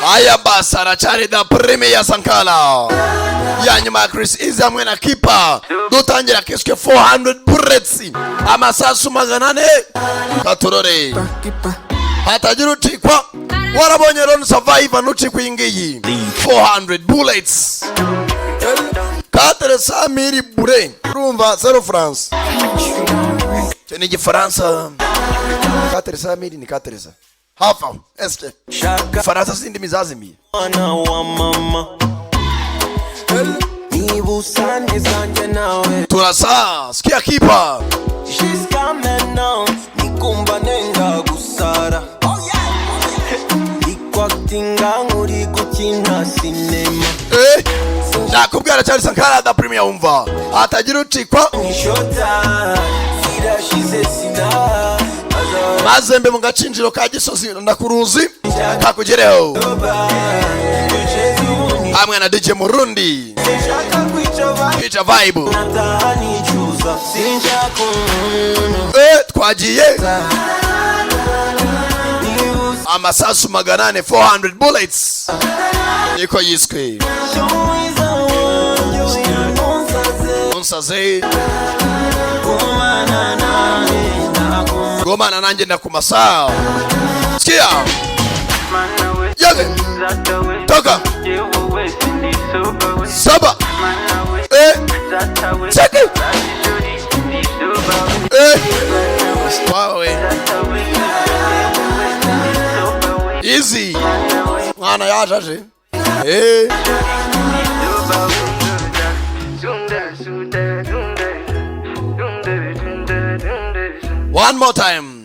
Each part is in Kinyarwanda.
Haya basi, aracyari da Premier Sankara ya nyuma ya Chris Easy hamwe na Kipa. Dutangira kiswe 400 Bullets, amasasu 400. Katurore hatagira ucikwa. Warabonye Lone Survivor, ntucikwa iyi ngiyi 400 Bullets, 400 000 balles. Urumva zero france, icyo ni Igifaransa. 400 000 ni quatre cents hafi aho. Eske Ifaransa si indimi zazimiye? Mwana wa mama, niba usa neza njye nawe. Turasa, sikia Kipa. Jusqu'à maintenant nikumva nenga gusara, ikwakitinga nk'uri gukina sinema. Eh, nakubwira cyane, Sankara da Premier, wumva hatagira ucikwa. Ishota zirashize sina. Maze mbe mu gacinjiro ka Gisozi ndakuruzi kakugereho hamwe na DJ Murundi. Sinshaka kwica. Kwica vibe. Nataha nicuza, sinshaka umuntu. Eh, twagiye. Niba usa Amasasu 400, 400 Bullets niko yiswe. Mwiza wanjye, unsaze. Unsaze. Gumana nanjye ndaguma. Gomana nanjye ndakumasa. Sikia yaze toka saba. Eh, cheki. Eh, wawe easy mwana yaje aje, eh. One more time,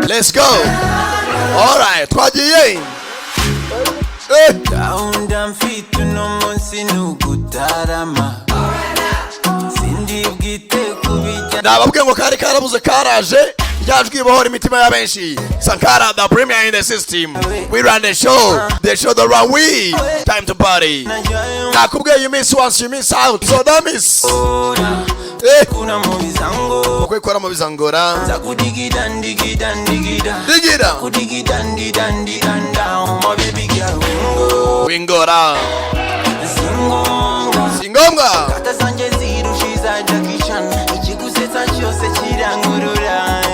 let's go. Alright, twagiye, eh. Gahunda mfite uno munsi ni ugutarama, sindi bwite kubijya. Nababwiye ngo kari karabuze, karaje. Ryajwi ibohora imitima ya benshi, Sankara the Premier in the system. We run the show, the show the run. We time to party. Nakubwiye, you miss once, you miss out, so don't miss, eh. Kuna mu bizango. Kwikora mu bizangora. Nzakudigida ndigida ndigida. Digira. Kudigida ndida ndida, oh my baby girl, wingo. Wingora. Singonga. Si ngombwa. Kata zanjye zirushiza Jackie Chan, ikigusetsa cyose kirankurura.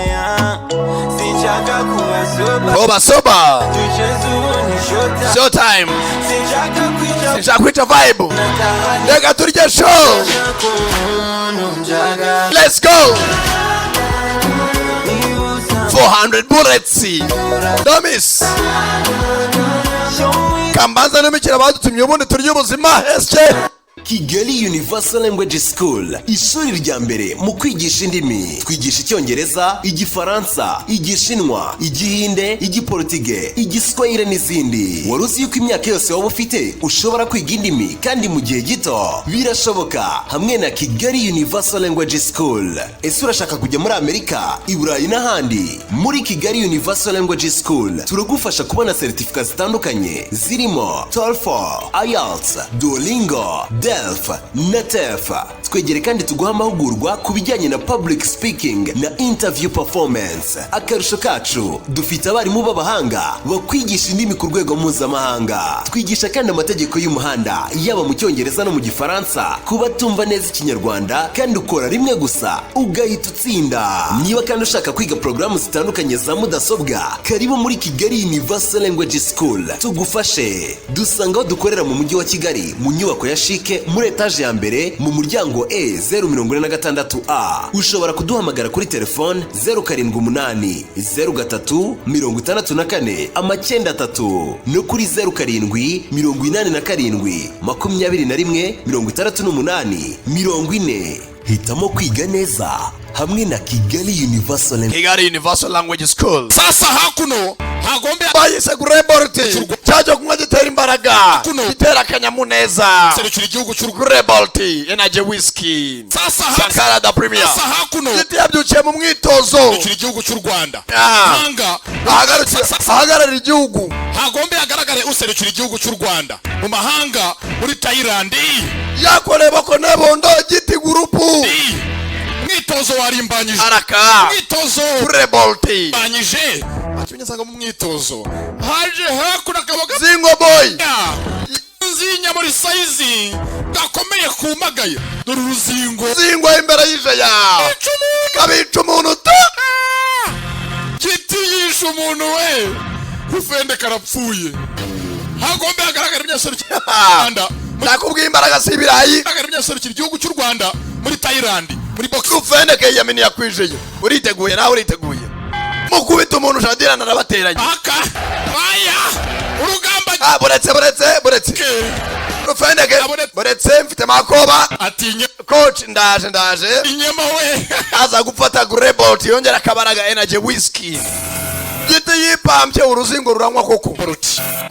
Sinshaka kuba sober. Koba soba. Duceze ubundi shota. Showtime. Sinshaka kwica. Sinshaka kwica vibe. Nataha. Reka turye show. Nshaka umuntu njagala. Let's go. Niba usa 400 Bullets, don't miss. Kambanza n'imikino badutumye, ubundi turye ubuzima esike. Kigali Universal Language School, ishuri rya mbere mu kwigisha indimi. Twigisha Icyongereza, Igifaransa, Igishinwa, Igihinde, Igiportige, Igiswahili n'izindi. Wari uzi yuko imyaka yose waba ufite ushobora kwiga indimi kandi mu gihe gito? Birashoboka hamwe na Kigali Universal Language School. Ese urashaka kujya muri Amerika, i Burayi n'ahandi? Muri Kigali Universal Language School turagufasha kubona seritifika zitandukanye zirimo TOEFL, IELTS, Duolingo, DELF na TEF. Twegere kandi tuguha amahugurwa ku bijyanye na public speaking na interview performance. Akarusho kacu, dufite abarimu b'abahanga bakwigisha indimi ku rwego mpuzamahanga. Twigisha kandi amategeko y'umuhanda yaba mu Cyongereza no mu Gifaransa ku batumva neza Ikinyarwanda, kandi ukora rimwe gusa ugahita utsinda. Niba kandi ushaka kwiga porogaramu zitandukanye za mudasobwa, karibu muri Kigali Universal Language School tugufashe. Dusanga aho dukorera mu Mujyi wa Kigali, mu nyubako ya CHIC, muri etaje ya mbere, mu muryango E 046 A. Ushobora kuduhamagara kuri telefone 078 03 64 93 no kuri 0787 21 68 40. Hitamo kwiga neza hamwe na Kigali Universal. Kigali Universal Language School. Sasa hakuno hagombe Bayise Grey Bolt, cyaje kunywa gitera imbaraga, Kuno. gitera akanyamuneza. Serukira igihugu cy'u Rwanda. Grey Bolt Energy Whisky. Sasa Sankara da Premier. Sasa hakuno Giti yabyukiye mu mwitozo. Serukira igihugu cy'u Rwanda. Ah. Hanga Ahagararira igihugu. Hagombe hagaragare userukira igihugu cy'u Rwanda mu mahanga muri Thailand. Yakoreye bako nebondo giti gurupu. Mwitozo warimbanyije. Araka. Mwitozo Grey Bolt. banyije atumye nsanga mu mwitozo haje hakuno akaba Boy. Nzinya muri size gakomeye kumagaye, dore uruzingo. Zingwa imbere y'ijaya kabica umuntu ta. Giti yishe umuntu we, Rufende karapfuye. Hagombe hagaragara ibyaserukira Rwanda. Nakubwiye, imbaraga si ibirayi. Hagaragara ibyaserukira igihugu cy'u Rwanda muri Thailand muri box. Rufende keyamini yakwijeye. Uriteguye? Nawe uriteguye? Mukubita umuntu shadirana arabateranye. Aka aya urugamba. Ah, buretse, buretse, buretse. Rufende ke, buretse, mfite makoba. Atinya. Coach, ndaje, ndaje. Inyama we. Aza gufata Grebolt yongera akabaraga energy whisky. Giti yipambye uruzingo ruranywa koko.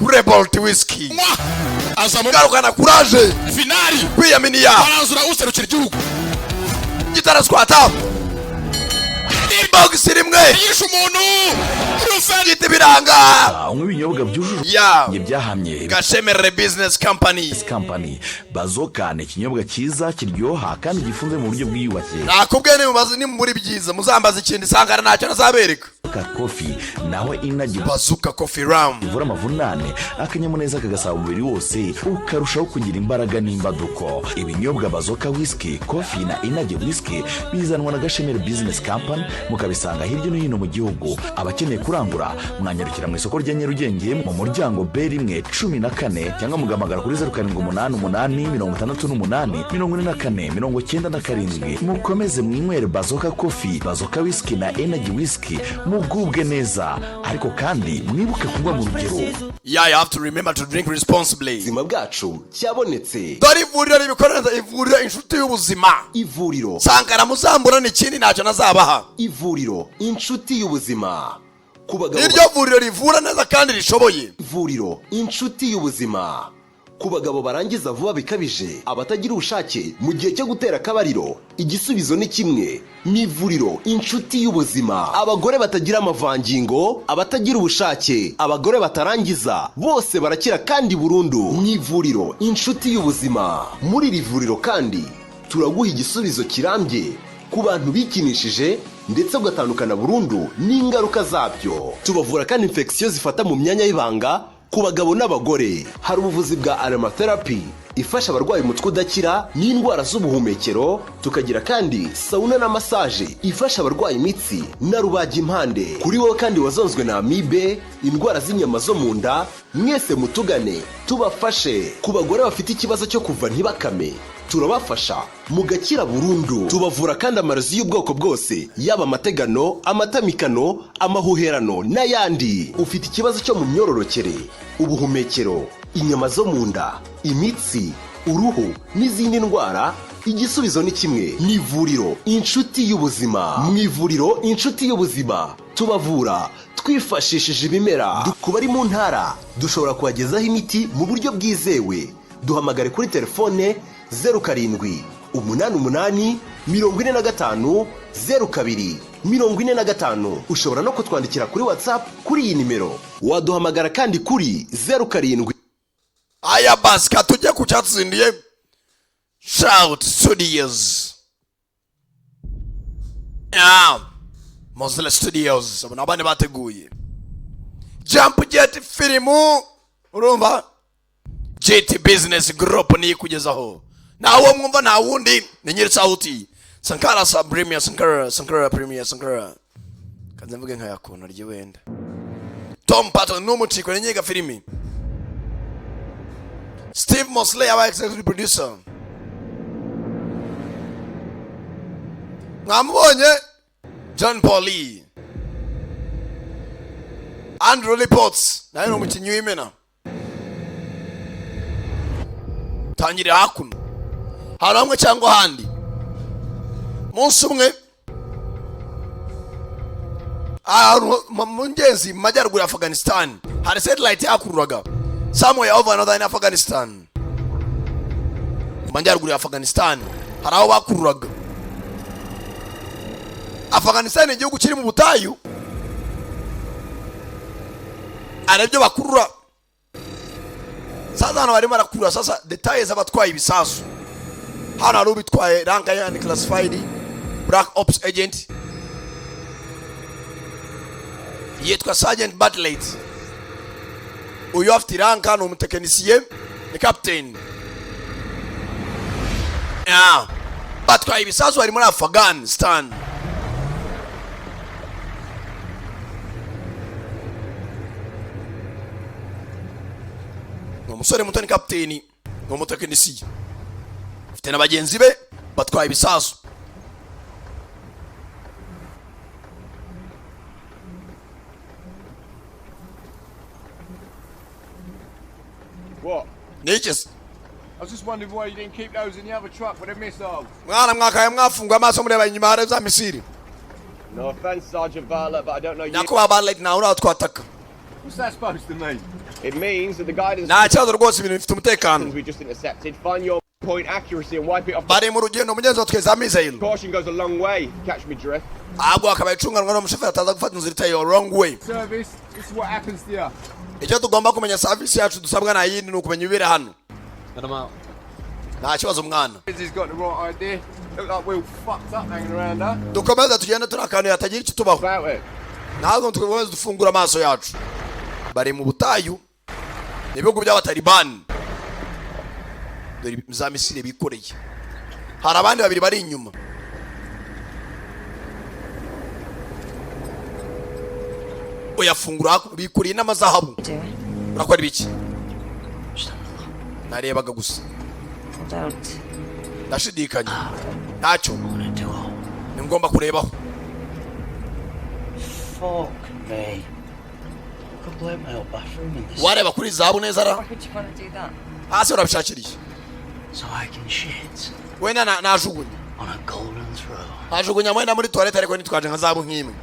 Grebolt whisky. Mwa aza mu garukana kuraje. Finali. Kwiyaminiya. Baranzura userukira igihugu. Gitaraswata box rimwe. Yishe umuntu Rufende. Giti biranga. Unywa ibinyobwa byujuje ya byahamye. Gashemerere Business Company. Company Bazoka ni ikinyobwa cyiza kiryoha kandi gifunze mu buryo bwiyubashye. Nakubwiye, nimubaze nimubura ibyiza muzambaza ikindi. Sangana ntacyo nazabereka. Ka Coffee naho inaji. Bazuka Coffee Rum. Ivura amavunane, akanyamuneza kagasaba umubiri wose, ukarushaho kugira imbaraga n'imbaduko. Ibinyobwa Bazoka Whisky, Coffee na Energy Whisky bizanwa na Gashemeri Business Company, mukabisanga hirya no hino mu gihugu. Abakeneye kurangura mwanyarukira mu isoko rya Nyarugenge mu muryango B1 14, cyangwa mugahamagara kuri 0788 68 44 97. Mukomeze mwinywere Bazoka Coffee, Bazoka Whisky na Energy Whisky, mugubwe neza, ariko kandi mwibuke kunywa mu rugero. Yeah, you have to remember to drink responsibly. Ubuzima bwacu cyabonetse. Dore ivuriro ribikora neza, ivuriro Inshuti y'Ubuzima. Ivuriro. Sankara muzambura ikindi ntacyo nazabaha. Ivuriro Inshuti y'Ubuzima ku bagabo. Niryo vuriro rivura neza kandi rishoboye. Ivuriro Inshuti y'Ubuzima ku bagabo barangiza vuba bikabije, abatagira ubushake mu gihe cyo gutera akabariro, igisubizo ni kimwe, ni ivuriro Inshuti y'Ubuzima. Abagore batagira amavangingo, abatagira ubushake, abagore batarangiza, bose barakira kandi burundu mu ivuriro Inshuti y'Ubuzima. Muri iri vuriro kandi turaguha igisubizo kirambye ku bantu bikinishije ndetse ugatandukana burundu n'ingaruka zabyo. Tubavura kandi infection zifata mu myanya y'ibanga ku bagabo n'abagore. Hari ubuvuzi bwa aromatherapy ifasha abarwaye umutwe udakira n'indwara z'ubuhumekero. Tukagira kandi sauna na massage ifasha abarwaye imitsi na rubagimpande. Kuri wowe kandi wazonzwe na amibe, indwara z'inyama zo mu nda, mwese mutugane tubafashe. Ku bagore bafite ikibazo cyo kuva ntibakame, turabafasha mugakira burundu. Tubavura kandi amarozi y'ubwoko bwose, yaba amategano, amatamikano, amahuherano n'ayandi. Ufite ikibazo cyo mu myororokere, ubuhumekero, inyama zo mu nda, imitsi, uruhu n'izindi ndwara, igisubizo ni kimwe, ni ivuriro Inshuti y'Ubuzima. Mu ivuriro Inshuti y'Ubuzima tubavura twifashishije ibimera. Ku bari mu ntara dushobora kubagezaho imiti mu buryo bwizewe. Duhamagare kuri telefone 0788 45 02 45. Ushobora no kutwandikira kuri WhatsApp kuri iyi nimero. Waduhamagara kandi kuri 07. Aya basi, katujye ku cyatsindiye Shout Studios. Yeah. Mozilla Studios, abo ni abana bateguye Jump Jet filimu. Urumva, GT Business Group niyo ikugezaho. Nawe mwumva nta wundi ni nyiri sauti, Sankara sa Premier Sankara, Sankara Premier Sankara. Kanze mvuge nka yakona rye wenda. Tom Patton ni umuciko, ni nyiga filimi. Steve Mosley yabaye executive producer. Mwamubonye John Paul Lee, Andrew Lee Potts nawe ni umukinnyi w'imena. Tangirira hakuno hari hamwe cyangwa ahandi. Munsi umwe, ahantu mu ngezi mu majyaruguru ya Afghanistan, hari satellite yakururaga somewhere over northern Afghanistan. Mu majyaruguru ya Afghanistan hari aho bakururaga. Afghanistan ni igihugu kiri mu butayu. Hari ibyo bakurura. Sasa hano barimo barakurura sasa détails z'abatwaye ibisasu. Hano hari ubitwaye, rank ya unclassified black ops agent yitwa Sergeant Bartlett. Uyu afite i rank, ni umutekinisiye, ni captain. Ah, batwaye ibisasu, bari muri Afghanistan. Ni umusore muto, ni kapiteni, ni umutekinisiye, afite na bagenzi be batwaye ibisasu. What? Ni iki se? I was just wondering why you didn't keep those in the other truck with the missiles. Mwana, mwakaye mwafunguye amaso mureba inyuma, hari za missile. No offense, Sergeant Bartlett, but I don't know you. Nyakubahwa Bartlett, nawe uraho twataka. What's that supposed to mean? It means that the guidance Nta kibazo rwose, ibintu bifite umutekano. we just intercepted find your point accuracy and wipe it off. Bari mu rugendo, mugenzi wa twe za missile. Caution goes a long way. Catch me drift. Ahubwo akabaye icunganwa n'umushoferi ataza gufata inzira itari wrong way. Service, this is what happens to you. Icyo tugomba kumenya, service yacu dusabwa nta yindi, ni ukumenya ibibera hano. Nta kibazo, mwana. He's got the right idea. Look like we're all fucked up hanging around, huh? Dukomeze tugende turi akantu yatagira icyo tubaho. About it. Ntabwo dukomeze dufungura amaso yacu. Bari mu butayu, ni ibihugu by'Abatalibani. Dore za missile bikoreye, hari abandi babiri bari inyuma. Uyafungura hakuno, bikoreye n'amazahabu. Urakora ibiki? Narebaga gusa. Don't. Ndashidikanya, ntacyo ni ngomba kurebaho. Fuck me. Could blow my old bathroom in this. Wareba kuri zahabu neza ra? Why would you want to do that? Hasi urabishakiriye? So I can shit Wenda najugunya on a golden throne. najugunya wenda muri toilette, ariko nitwaje nka zahabu nk'imwe.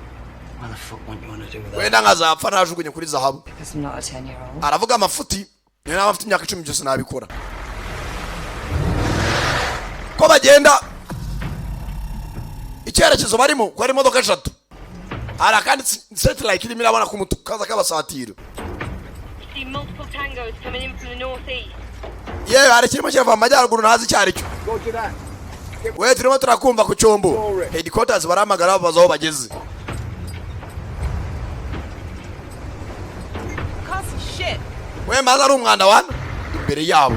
Why the fuck wouldn't you want to do that? Wenda nkazapfa najugunye kuri zahabu. Because I'm not a 10 year old. Aravuga amafuti, niyo naba afite imyaka 10 byose nabikora. Ko bagenda, icyerekezo barimo ko hari imodoka eshatu, hari akandi satellite irimo irabona ku mutuku kaza kabasatira. See multiple tangos coming in from the northeast. Yewe, hari kirimo kirava mu majyaruguru, ntazi icyo ari cyo. Roger that. We, turimo turakumva ku cyombo. Headquarters barahamagara, babaza aho bageze. Can't see shit. We, maze ari umwanda wana imbere yabo,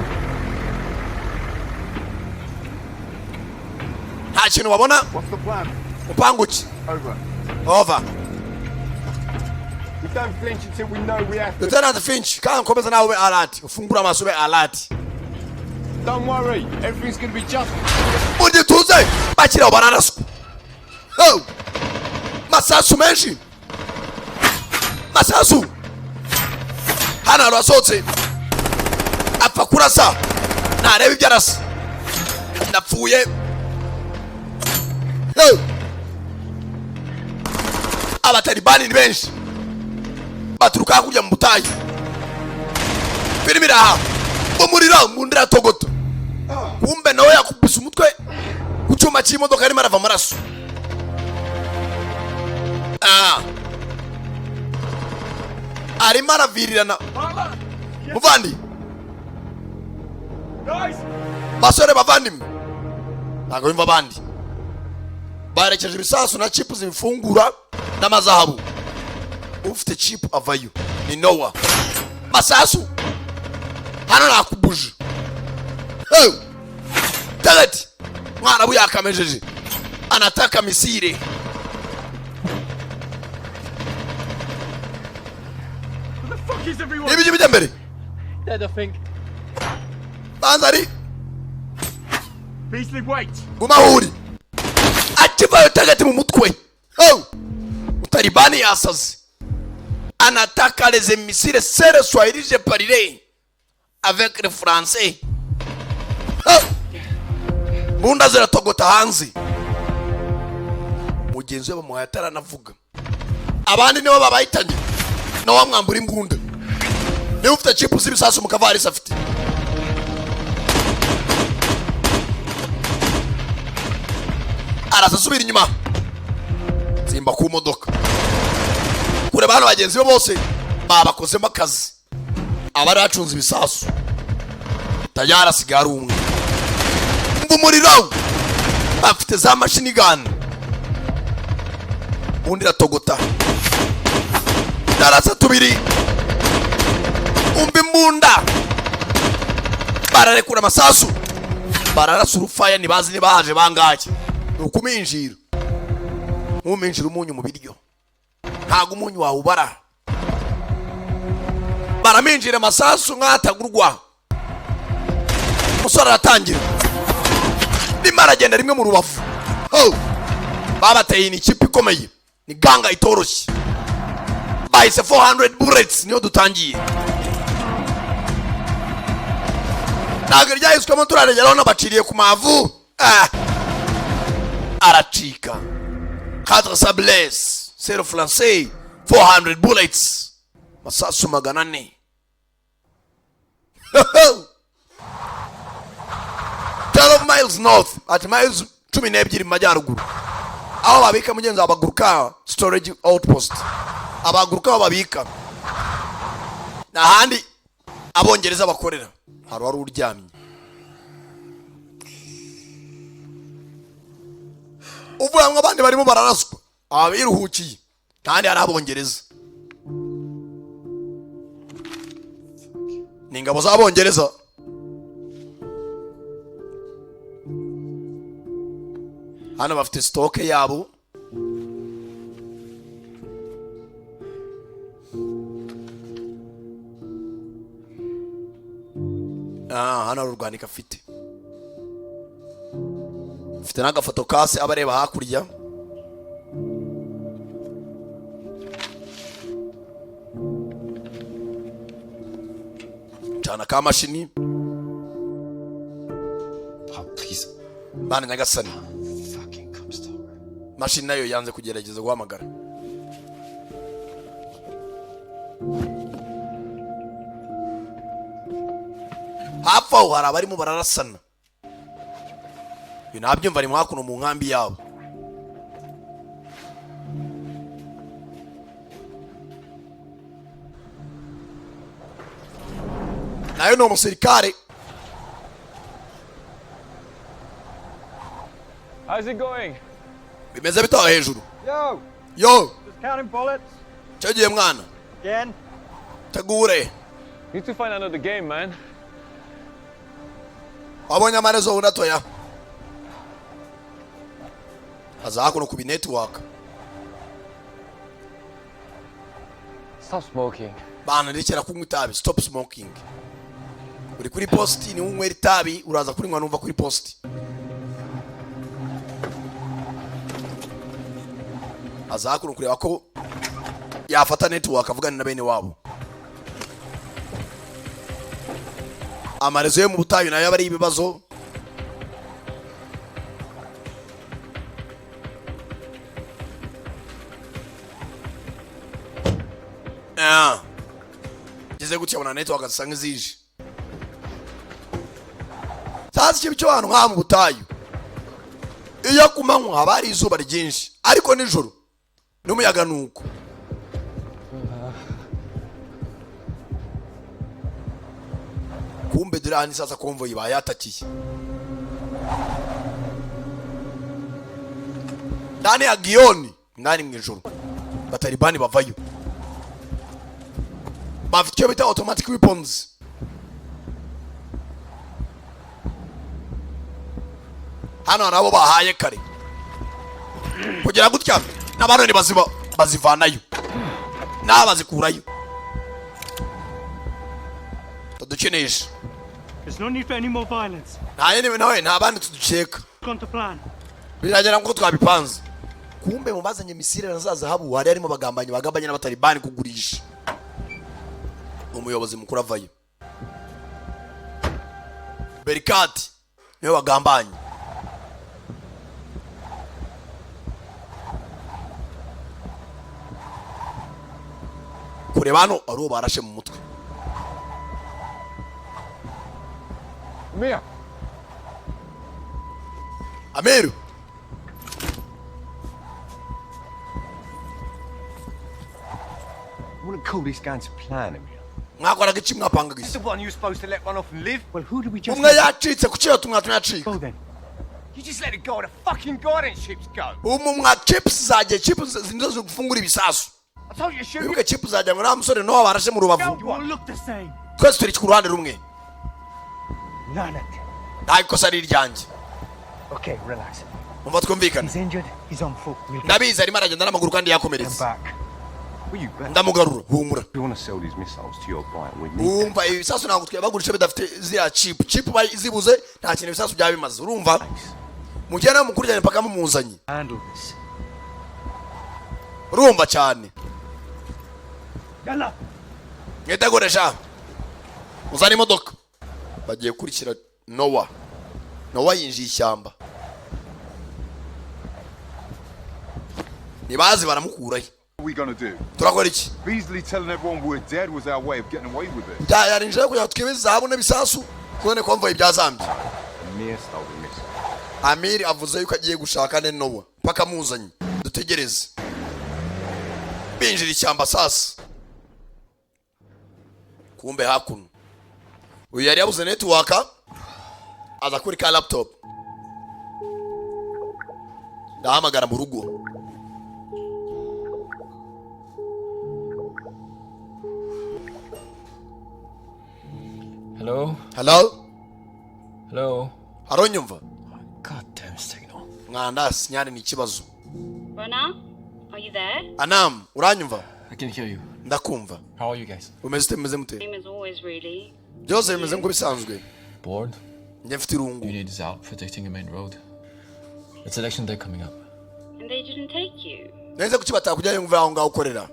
nta kintu babona. What's the plan? Mupangu ki? Over. Over. We don't flinch until we know we have to. Lieutenant Finch, kandi ukomeze nawe ube alert, ufungure amaso, ube alert. Don't worry, everything's gonna be just. Mu gituze bakiriho, bararaswa. Oh! Masasu menshi, masasu hano. Hantu hasohotse apfa kurasa, ntareba ibyo arasa. Ndapfuye. Oh! Abatalibani ni benshi, baturuka hakurya mu butayu. Filime iraha, umuriro mu ndira iratogota. Kumbe nawe yakubise umutwe ku cyuma cy'imodoka, arimo arava amaraso. Ah. Arimo aravirirana. Muvandi, basore, bavandimwe, ntabwo bimva. Abandi baherekeje ibisasu na chip zibifungura n'amazahabu. Ufite chip avayo ni Nowa. Masasu hano nakubuje. Hey! Tagati mwarabu yakamejeje, anataka missile. What the fuck is everyone? Ibyo bijya mbere. Dead, I think. Banza ari Beasley, wait. Guma aho uri. Akivayo, tagati mu mutwe. Oh! Utalibani yasaze, anataka les missiles. C'est le swahili, je parlerai avec le français. Oh! Mbunda ziratogota hanze. Mugenzi we bamuhaye ataranavuga, abandi nibo babahitanye. Nawe wamwambura imbunda, niba ufite chip z'ibisasu mu kavarisi afite. Araza asubira inyuma, tsimba ku modoka kureba hano. Bagenzi be bose babakozemo akazi, abari bacunze ibisasu. Tayari asigaye ari umwe. Umva umuriro, bafite za machine gun, undi iratogota, darasa tubiri. Imbunda, bararekura amasasu, bararasa urufaya, ntibazi niba haje bangahe. Ni ukuminjira ntuminjira umunyu mu biryo, ntabwo umunyu wawubara. Baraminjira amasasu nk'atagurwa. Umusore aratangira, rimwe aragenda, rimwe mu rubavu. Oh! Babateye, ni ikipe ikomeye, ni gang itoroshye. Bahise 400 Bullets, niyo dutangiye. Ntabwo ryahiswemo, turaregeraho n'abaciriye ku mavu. Ah! Aracika. Quatre sables, sero français, 400 bullets, masasu 400. 12 miles north, at miles 12 mu majyaruguru, aho babika mugenzi wa abaguruka, storage outpost, abaguruka aho babika n'ahandi abongereza bakorera. Hari wari uryamye uvuga ngo abandi barimo bararaswa, aba biruhukiye kandi hari abongereza, ni ingabo z'abongereza. Hano bafite stock yabo. Ah, hano hari urwandiko afite, afite n'agafoto kase aba areba hakurya. Cana ka mashini. Oh, please. Bana nyagasani. Fucking Comstock. Mashini nayo yanze kugerageza guhamagara. Hafi aho hari abarimo bararasana. Ibi nabyumva ari hakuno mu nkambi yabo. Nayo ni umusirikare. How's it going? Bimeze bitaho hejuru? Yo! Yo! Just counting bullets. Cyo gihe mwana. Again. Tegure. Need to find another game, man. Wabonye amarezo unatoya aza hakuno ku binetwork. Stop smoking. Bana, rekera kunywa itabi. Stop smoking. Uri kuri posti, ni unywera itabi, uraza kurinywa numva kuri posti. Aza hakuno kureba ko yafata network avugana na bene wabo. Amarezo yo mu butayu nayo aba ari ibibazo. Ah. Ngeze gutya abona network zisa nk'izije. Sasa ikibi cyo ahantu nk'aha mu butayu, iyo ku manywa haba hari izuba ryinshi, ariko nijoro n'umuyaga ni uko. Kumbe dore hano sasa convoy bayatakiye ndani ya giyoni, ndani mu ijoro batalibani bavayo bafite icyo bita automatic weapons. Hano hari abo bahaye kare kugira gutya n'abantu baziba bazivanayo n'abazikurayo tudukinisha. There's no need for any more violence. Nta yindi nawe, nta bandi tudukeka. Gone to plan. Biragera nkuko twabipanze. Kumbe mu bazanye misile na za zahabu hari harimo abagambanyi bagambanye n'abatalibani kugurisha. Umuyobozi mukuru avayo, Berikati niwe bagambanye. Kureba hano ari uwo barashe mu mutwe. Mia. Amiru. I wouldn't call this going to plan, Amir. Mwakoraga iki? Mwapangaga This iki? is the one you were supposed to let run off and live. Well, who do we just Umwe yacitse, ku kiyo tumwatumye yacika. then? You just let the guy the fucking guidance ships go. Umu mwa chips zagiye, chips nizo zifungura ibisasu. I told you to shoot. Wibuke chips zagiye ngo nta musore n'uwo barashe mu rubavu. You all look the same. Twese turi ku ruhande rumwe. None it. Nta ikosa ari iryanjye. Okay, relax. Umva, twumvikane. He's injured. He's on foot. We'll get Ndabizi, arimo aragenda n'amaguru kandi him yakomeretse. back. Ndamugarura, humura. If you want to sell these missiles to your buyer, we need Umva, ibi bisasu ntabwo twabagurisha bidafite ziriya chip. Chip zibuze, nta kintu ibisasu byaba bimaze, urumva? Mugenda mukurikirane mpaka mumuzanye. Handle this. Urumva cyane. Yalla. Mwiteguresha, uzane imodoka, bagiye gukurikira Nowa. Nowa yinjiye ishyamba, ntibazi baramukurayo. What are we gonna do? Turakora iki? Beasley telling everyone we're dead was our way of getting away with it. Byayarinjira kugira ngo twibe zahabu n'ibisasu, none konvoyi byazambye. Amir stole the missile. Amiri avuze yuko agiye gushaka ne Nowa mpaka amuzanye, dutegereze. Binjira ishyamba sasa, kumbe hakuno uyu yari yabuze network, aza kuri ka laptop, ndahamagara mu rugo. Hello? Hello? Hello? Aronyumva? Goddamn signal. Mwanda, sinyari ni ikibazo. Rana, are you there? Anam, uranyumva? I can hear you. Ndakumva. How are you guys? Umeze ute? Mumeze mute? Same as always, really. Byose bimeze nk'uko bisanzwe. Bored? Njye mfite irungu. Unit is out protecting the main road. It's election day coming up. And they didn't take you. Neza, kuki batakujyanye ngo uve aho ngaho ukorera,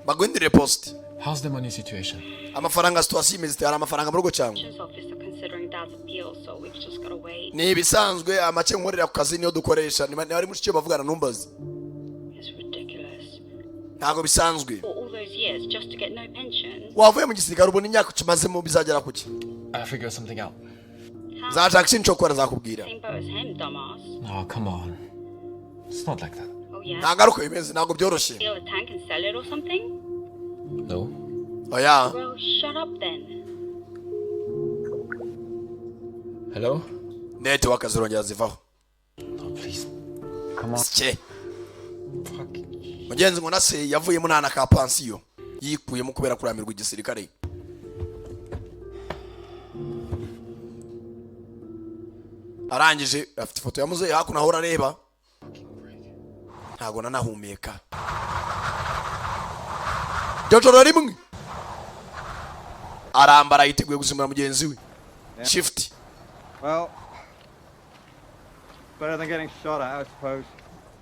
baguhindurire post? How's the money situation? Amafaranga, situation imeze ite? Hari amafaranga mu rugo cyangwa? Elections office are considering Dad's appeal, so we've just gotta wait. Ni ibisanzwe, amake nkorera ku kazi niyo dukoresha. Niba ari mushiki we bavugana, ntumbaze. It's ridiculous. Ntabwo bisanzwe. For all those years just to get no pension. Wavuye mu gisirikare, ubona imyaka ukimazemo bizagera kuki? I figure something out. Nzashaka ikintu cyo gukora, nzakubwira. Same boat as him, dumbass. Oh, come on. It's not like that. Oh yeah? Ntabwo ari uko bimeze, ntabwo byoroshye. Steal a tank and sell it or something? No. Oya. Well, shut up then. Hello? Network zirongera zivaho. Oh, please. Come on. Sike mugenzi, ngo nase yavuyemo nta na ka pansiyo, yikuyemo kubera kurambirwa igisirikare. Arangije afite ifoto ya muzehe hakuno, ahora areba. Ntabwo nanahumeka iryo joro rimwe, arambara, yiteguye gusimbura mugenzi we shift. Well, better than getting shot at, I suppose.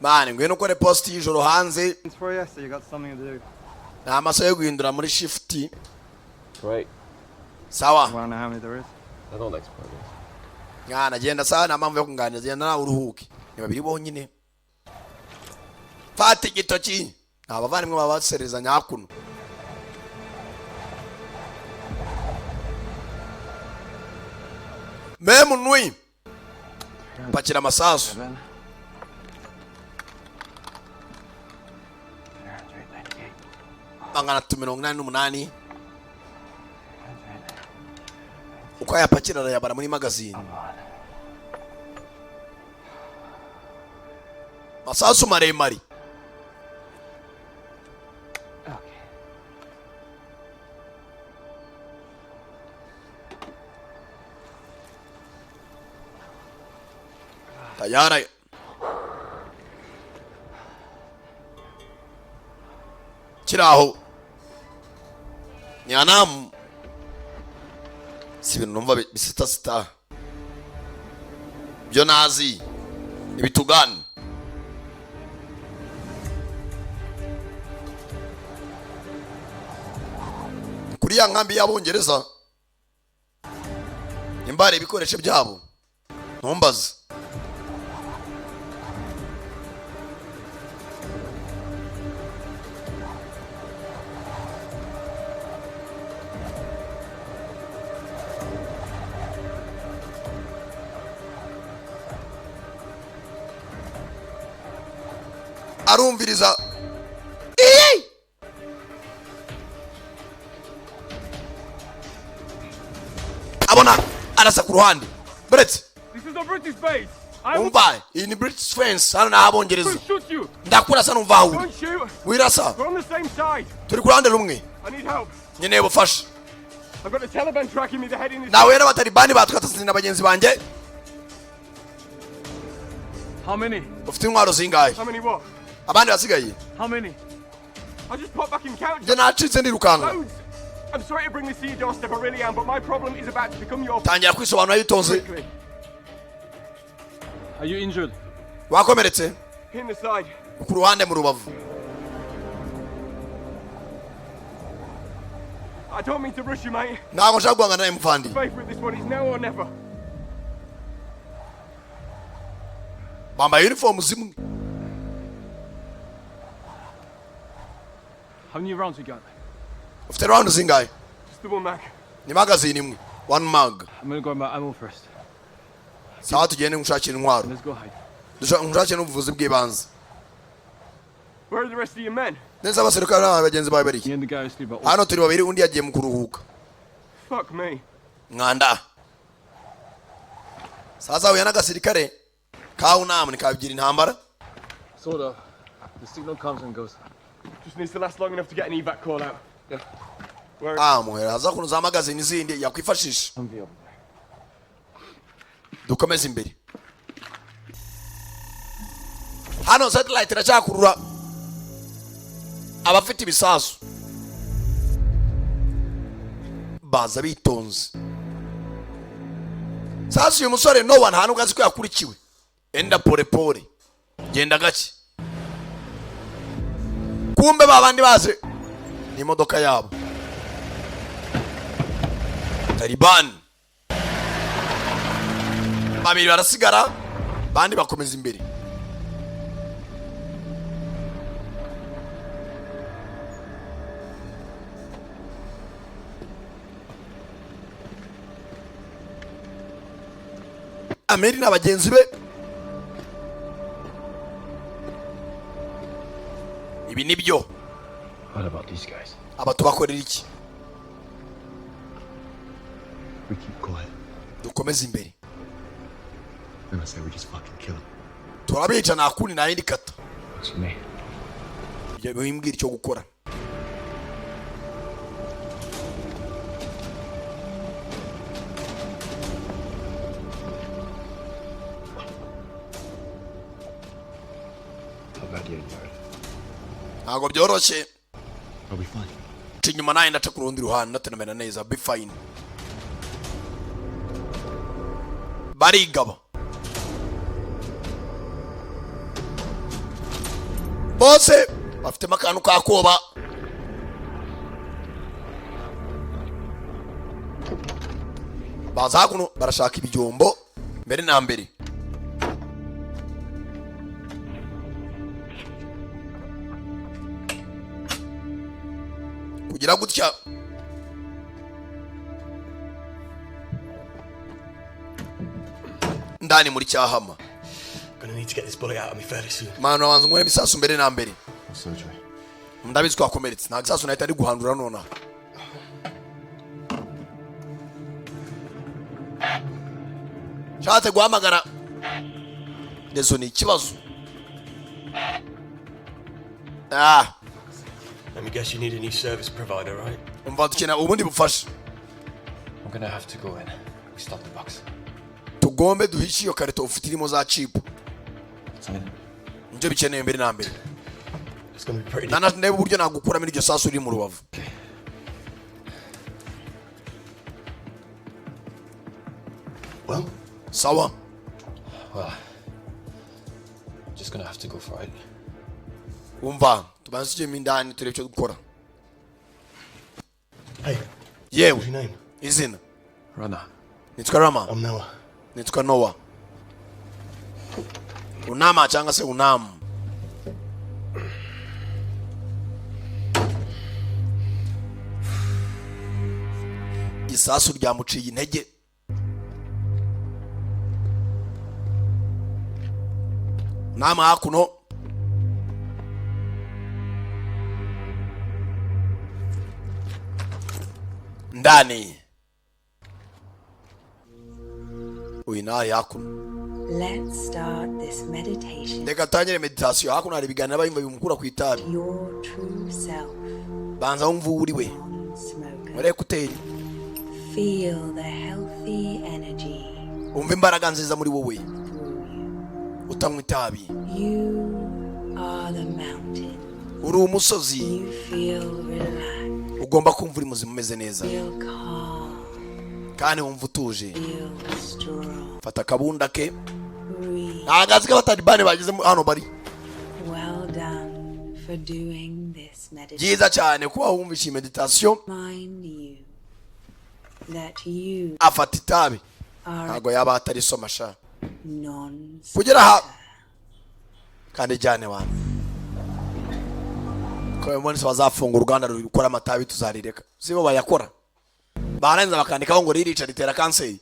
Mani, ngwino ukore post y'ijoro hanze. It's for you, so you got something to do. Ni amasaha yo guhindura muri shift. Great. Sawa. Wanna know how many there is? I don't like spoilers. Mwana, genda, sawa, nta mpamvu yo kunganiriza, genda nawe uruhuke. Ni babiri bonyine. Fata igitoki, ni abavandimwe baba baserezanya hakuno. Memu nui pakira amasasu. Seven. 388. Uko ayapakira arayabara muri magazine. Masasu maremare. Tayari kiri aho ni anamu, si ibintu numva bisitasita byo nazi ibitugana. Kuri ya nkambi y'Abongereza, nimba hari ibikoresho byabo, ntumbaze. Arumviriza. Iyi! Abona arasa ku ruhande buretse. This is a British base. I will Umva, iyi ni British fence, hano ni Abongereza. shoot you. Ndakurasa numva aho uri. Don't shoot. Wirasa. We're on the same side. Turi ku ruhande rumwe. I need help. Nkeneye ubufasha. I've got the Taliban tracking me. They're heading this. Nawe n'abatalibani batwatasize na bagenzi banjye. How many? Ufite intwaro zingahe? How many what? Abandi basigaye. How many? I just popped back in count. Njye nacitse ndirukanka. Loads. I'm sorry to bring this to your doorstep, I really am, but my problem is about to become your. Tangira kwisobanura yitonze. Quickly. Are you injured? Wakomeretse? In the side. Ku ruhande, mu rubavu. I don't mean to rush you, mate. Ntabwo nshaka guhangana nawe, muvandi. Faith with this one, it's now or never. Bambaye uniform zimwe. How many rounds you got? Ufite round zingahe? Just the one mag. Ni magazine imwe, one mag. I'm gonna grab my ammo first. Sawa, tugende ngushakira intwaro. Let's go hide. Ngushakire n'ubuvuzi bw'ibanze. Where are the rest of your men? Neza, abasirikare n'aba bagenzi bawe bari? Me and the guy asleep at Hano turi babiri, undi yagiye mu kuruhuka. Fuck me. Mwanda sasa huya n'agasirikare kawunamu nikabigira intambara. Sort of. The signal comes and goes. Just needs to last long enough to get an evac call out. Yeah. Where? Ah, muhera haza kuntu za magazine zindi yakwifashisha. Dukomeze imbere. Hano satellite iracyakurura abafite ibisasu, baza bitonze. Sasa uyu musore Nowa nta nubwo azi ko yakurikiwe. Enda pole pole, genda gake. Kumbe babandi baze n'imodoka yabo Taliban. Babiri barasigara, bandi bakomeza imbere. Ameri na bagenzi be, ibi nibyo. What about these guys? Aba tubakorera iki? We keep quiet. Dukomeze imbere. Then I say we just fucking kill them. Turabica, nta kundi, nta yindi kata. Works for me. Ibyo bimbwira icyo gukora. How bad you yard? Ntabwo byoroshye. I'll be fine. Nca inyuma nawe, ndaca ku rundi ruhande, ndatenamena neza, be fine. Barigaba bose bafitemo akantu kakoba. Baza hakuno barashaka ibyombo mbere na mbere. Kugira gutya, ndani muri cyahama. Gonna need to get this bullet out of me fairly soon. Mwana, wanza nkuremo isasu mbere na mbere. Surgery. Ndabizi ko wakomeretse, ntabwo isasu nahita ari guhandura nonaha. Nshatse guhamagara rezo ni ikibazo, ah. Let me guess, you need a new service provider, right? Umva, dukeneye ubundi bufasha. I'm gonna have to go in. We stop the box. Tugombe duhishe iyo karito ufite irimo za chip, nibyo bikeneye mbere na mbere. It's gonna be pretty. Nana ndebe uburyo nagukuramo iryo sasu riri mu rubavu. Well, sawa. Well, just gonna have to go for it. Umva, tubanze tujyemo indani turebe icyo gukora. Hey, Yewe. what's your name? Izina? Rana. Nitwa Rama. I'm Noah. Nitwa Noah. Unama cyangwa se Unamu. Isasu ryamuciye intege. Nama hakuno ndani, uyu nawe hakuno. Let's start this meditation. Reka tangire meditation. Hakuno hari ibiganiro aba yumva bimukura ku itabi. Your true self, Banza wumva uwo uri we smoker. muri écouteurs. Feel the healthy energy Wumva imbaraga nziza muri wowe utanywa itabi. You are the mountain. Uri umusozi. You feel relaxed. Ugomba kumva uri muzima, umeze neza. Feel calm. Kandi wumva utuje. Feel strong. Fata akabunda ke. Breathe. Ntabwo azi ko Abatalibani bageze hano bari. Well done for doing this meditation. Byiza cyane kuba wumvishe iyi meditation. Remind you that you Afata itabi. are Ntabwo yaba atarisoma sha. non Kugera aha kandi jyane wana ko uyu munsi bazafunga uruganda rukora amatabi, tuzarireka. Sibo bayakora, barangiza bakandikaho ngo ririca, ritera kanseri.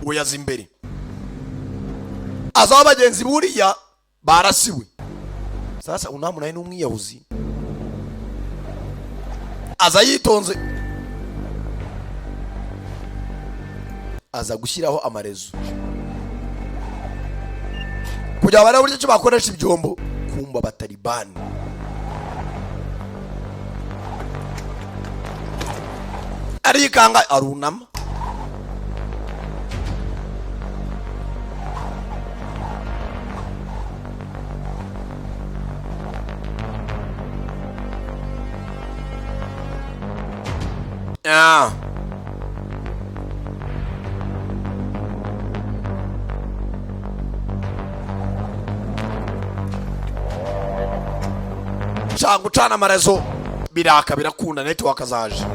Uyaza imbere, azaho bagenzi buriya barasiwe. Sasa unamu nawe ni umwiyahuzi, aza yitonze, aza gushyiraho amarezo kugira ngo barebe uburyo ki bakoresha ibyombo kumva Abatalibani. Arikanga, arunama. Yeah. Nshaka gucana amarezo, biraka, birakunda, network zaje.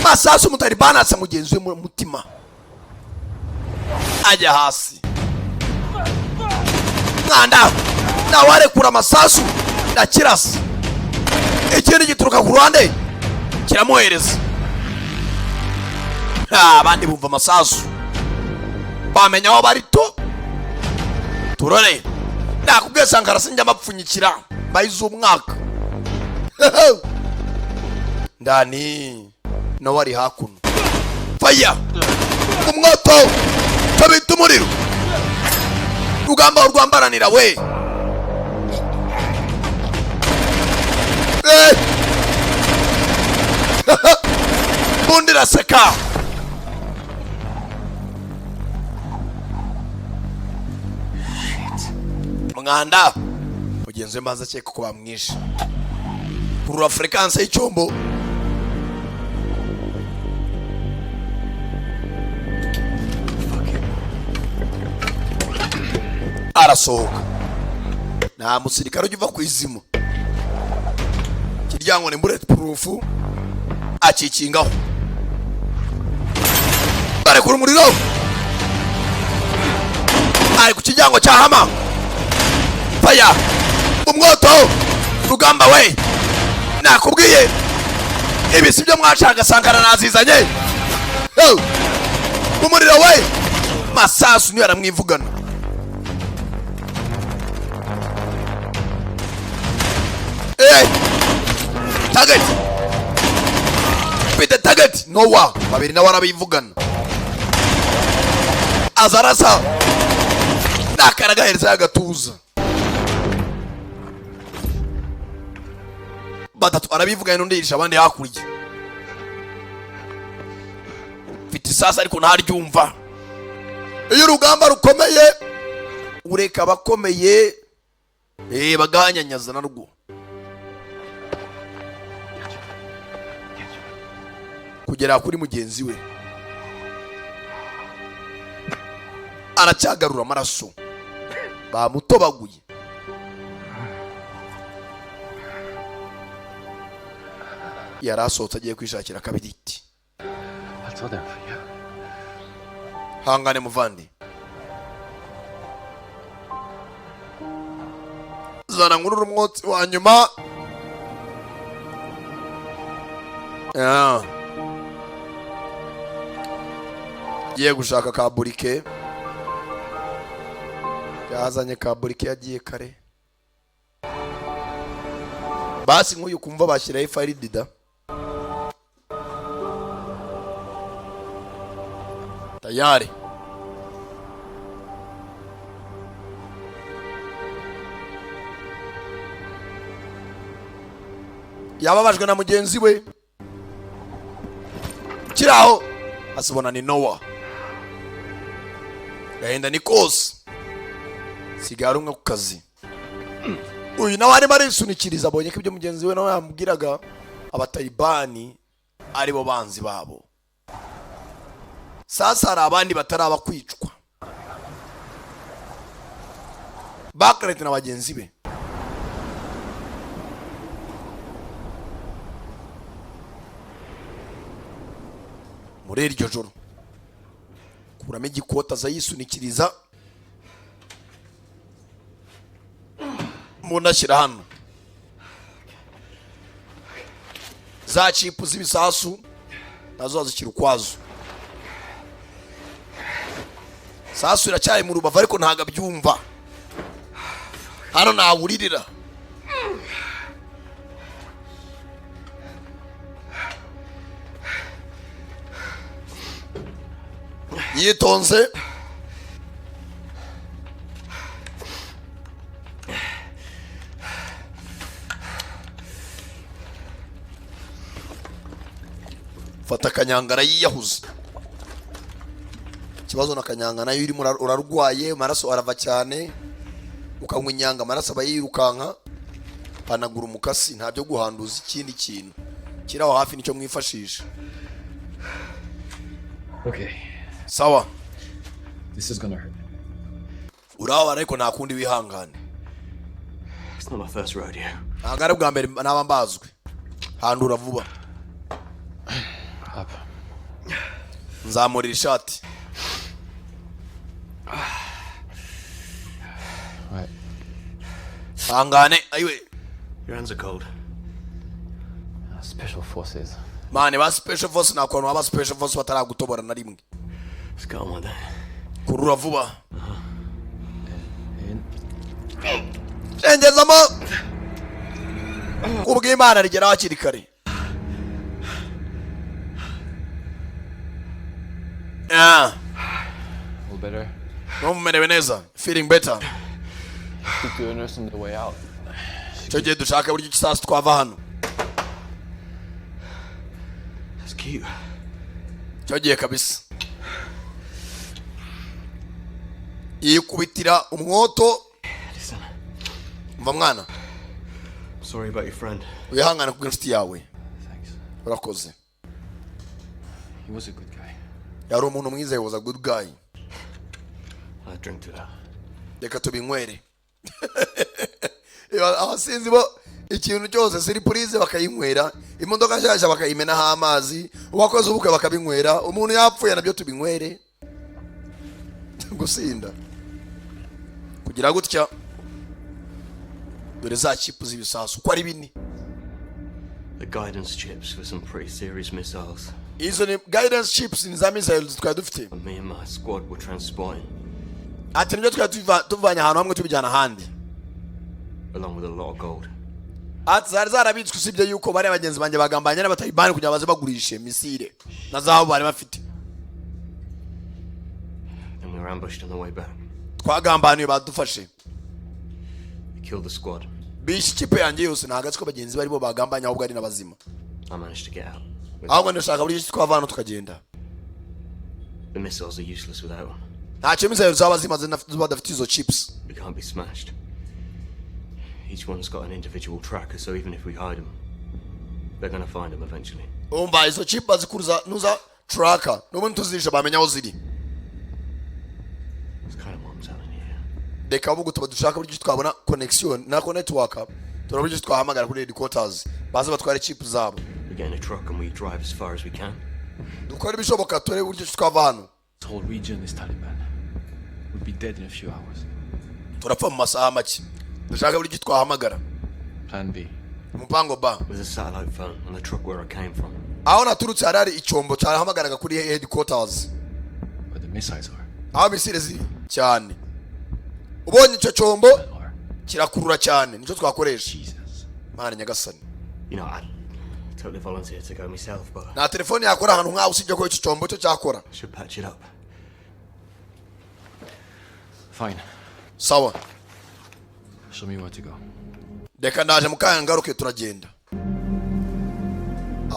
Masasu, Umutalibani asa mugenzi we mu mutima, ajya hasi. Mwanda nawe arekura amasasu, ndakirasa, ikindi gituruka ku ruhande kiramuhereza. Ah, abandi bumva amasasu bamenya aho bari. To turore, nakubwiye Sankara sinjya mbapfunyikira bayize umwaka ndani nawe ari hakuno. Faya umwoto, cyo bita umuriro, rugamba urwambaranira we. Eh! Bundi iraseka. Mwanda mugenzi we mbanza akeka ko bamwishe. Kurura fréquence y'icyombo. Arasohoka, nta musirikare ujya uva ku izima. Kiryango ni bullet proof, akikingaho, barekura umuriro. Ari ku kiryango cya hama. Faya umwoto, rugamba we. Nakubwiye ibi si byo mwashaka, Sankara nazizanye. Yo! Umuriro we, masasu niyo aramwivugana. Eh! Target, mfite target Nowa babiri, nawe arabivugana, aza arasa nakaragahereza y'agatuza. Batatu arabivugana, n'undi yirisha abandi hakurya. Mfite isasa ariko ntaryumva. Iyo urugamba rukomeye ureka abakomeye baganyanyaza narwo kugera kuri mugenzi we. Aracyagarura amaraso, bamutobaguye. Yari asohotse agiye kwishakira akabiriti. That's all there for you. Hangane muvandi, zana nkurura umwotsi wa nyuma. Yeah. Agiye gushaka ka burike, yazanye ka burike, yagiye kare. Basi nk'uyu kumva bashyiraho ifaridida tayari. Yababajwe na mugenzi we kiraho asibona ni Nowa. Gahinda ni kose, sigaye ari umwe ku kazi. Uyu nawe arimo arisunikiriza, abonye ko ibyo mugenzi we nawe yamubwiraga, Abatalibani aribo banzi babo. Sasa hari abandi bataraba kwicwa, Bakarete na bagenzi be. Muri iryo joro kuramo igikota, aza yisunikiriza, umuntu ashyira hano za chip z'ibisasu, nazo azishyira ukwazo. Sasu iracyari mu rubavu, ariko ntabwo abyumva. Hano ntawuririra. Yitonze fata akanyangara yiyahuza. Ikibazo na kanyanga nayo urimo urarwaye, amaraso arava cyane, ukanywa inyanga amaraso aba yirukanka. Panagura umukasi, nta byo guhanduza ikindi kintu kiri aho hafi, nicyo mwifashisha. Okay. Sawa. This is gonna hurt. Urababara, ariko nta kundi, wihangane. It's not my first rodeo. Ntabwo ari ubwa mbere naba mbazwe. Handura vuba. Up. Nzamurira ishati. Right. Hangane ayiwe. Your hands are cold. Special forces. Mane ba special force, nta kuntu baba special force bataragutobora na rimwe. Let's go on with that. Kurura vuba. In. Cengezamo kubw'Imana, rigera hakiri kare. Ah. A little better. Numva umerewe neza? Feeling better? Speak to a nurse on the way out. Icyo gihe dushaka buryo ki sasa twava hano. That's cute. Icyo gihe kabisa yikubitira umwoto. Listen, Mva mwana. I'm sorry about your friend. Wihangane kubw'inshuti yawe. Urakoze. He was a good guy. Yari umuntu mwiza. He was a good guy. I drink to that. Reka tubinywere. Abasinzi bo ikintu cyose surprise bakayinywera, imodoka nshyashya bakayimenaho amazi, uwakoze ubukwe bakabinywera, umuntu yapfuye nabyo tubinywere. Gusinda kugira gutya. Dore za chip z'ibisasu uko ari bine. The guidance chips for some pretty serious missiles. Izo ni guidance chips, ni za missiles twari dufite. Me and my squad were transporting, Ati nibyo twari tuvanye ahantu hamwe tubijyana ahandi, along with a lot of gold. Ati zari zarabitswe, usibye yuko bari bagenzi banjye bagambanye n'Abatalibani kugira ngo baze bagurishe missile na zahabu bari bafite. Then we were ambushed on the way back. Twagambaniwe, badufashe. They killed the squad. Bishe ikipe yanjye yose. Ntabwo ko bagenzi barimo bagambanye, ahubwo ari n'abazima. I managed to get out. With Ahubwo ndashaka buryo ki twava hano tukagenda. The missiles are useless without them. Ntacyo missile zaba zimaze badafite izo chips. We can't be smashed. Each one's got an individual tracker, so even if we hide them, they're gonna find them eventually. Umva, izo chip bazikuruza nuza tracker, n'ubundi tuzisha bamenya aho ziri. It's kind of what I'm telling you. Reka ahubwo tuba dushaka buryo ki twabona connection nako network, turabona buryo ki twahamagara kuri headquarters baze batware chip zabo. We get in a truck and we drive as far as we can. Dukore ibishoboka turebe uburyo ki twava hano. This whole region is Taliban. We'd be dead in a few hours. Turapfa mu masaha make. Dushaka buryo ki twahamagara. Plan B. Umupango ba. There's a satellite phone on the truck where I came from. Aho naturutse hari icyombo cyahamagaraga kuri headquarters. Where the missiles are. Aho missile ziri cyane. Ubonye icyo cyombo kirakurura cyane, nicyo twakoresha. Mana nyagasani. I'd totally volunteer to go myself, but Nta telefone yakora ahantu nk'aho usibye ko icyo cyombo cyo cyakora. I should patch it up. Fine. Sawa. Show me where to go. Reka ndaje mu kanya ngaruke, turagenda.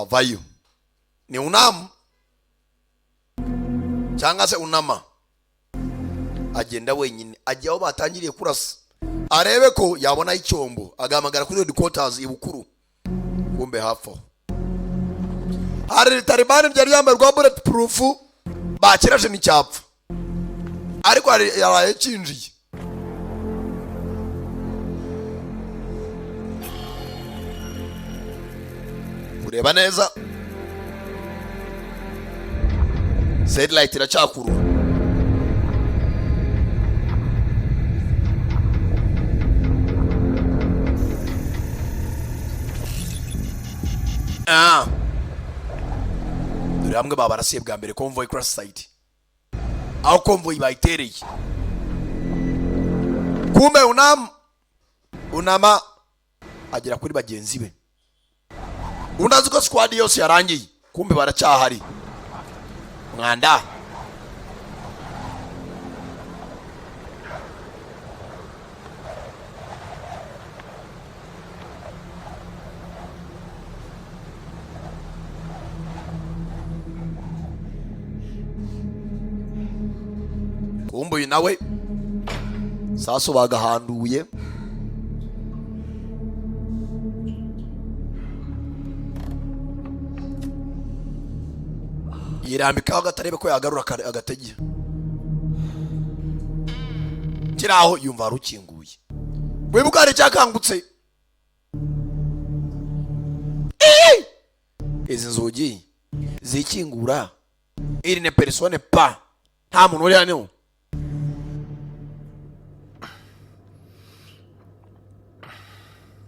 Avayo ni unamu cyangwa se unama, agenda wenyine, ajya aho batangiriye kurasa, arebe ko yabona icyombo, agahamagara kuri headquarters ibukuru. Kumbe hafi aho hari Talibani ryari yambaye rwa bullet proof, bakiraje n'icyapfa, ariko hari yaraye kinjiye. Kureba neza, satellite iracyakurura. Ah. Dore hamwe babarasiye bwa mbere, convoy crash site, aho convoy bayitereye. Kumbe unama agera kuri bagenzi be. Undi azi ko squad yose yarangiye, kumbe baracyahari. Mwanda kumbe uyu nawe sasu bagahanduye. Yirambikaho agatarebe ko yagarura agatege kiraho, yumva harukinguye. Wibuka hari icyakangutse. Ii! Izi nzugi zikingura iri ne persone pa, nta muntu uri hano.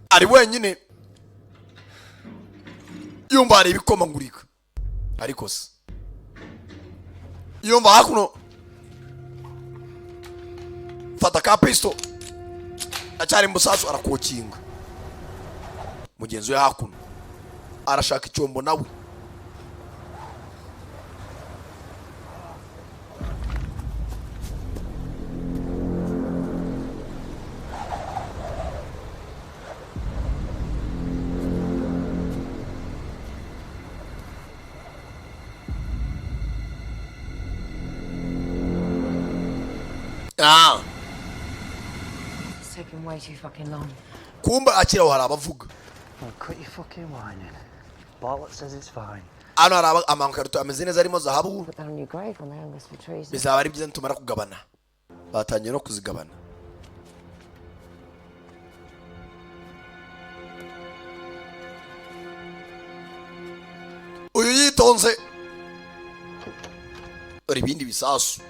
Ari wenyine, yumva hari ibikomangurika, ariko se yumva hakuno. Fata ka pisto acyari musasu, arakokinga mugenzi we hakuno, arashaka icyombo nawe. Ah. It's taking way too fucking long. Kumba akira aho hari abavuga. Oh, quit your fucking whining. Bartlett says it's fine. Hano hari amakarito ameze neza arimo zahabu. Put that on your grave when they hung us for treason. Bizaba ari byiza nitumara kugabana. Batangiye no kuzigabana. Uyu yitonze, dore ibindi bisasu.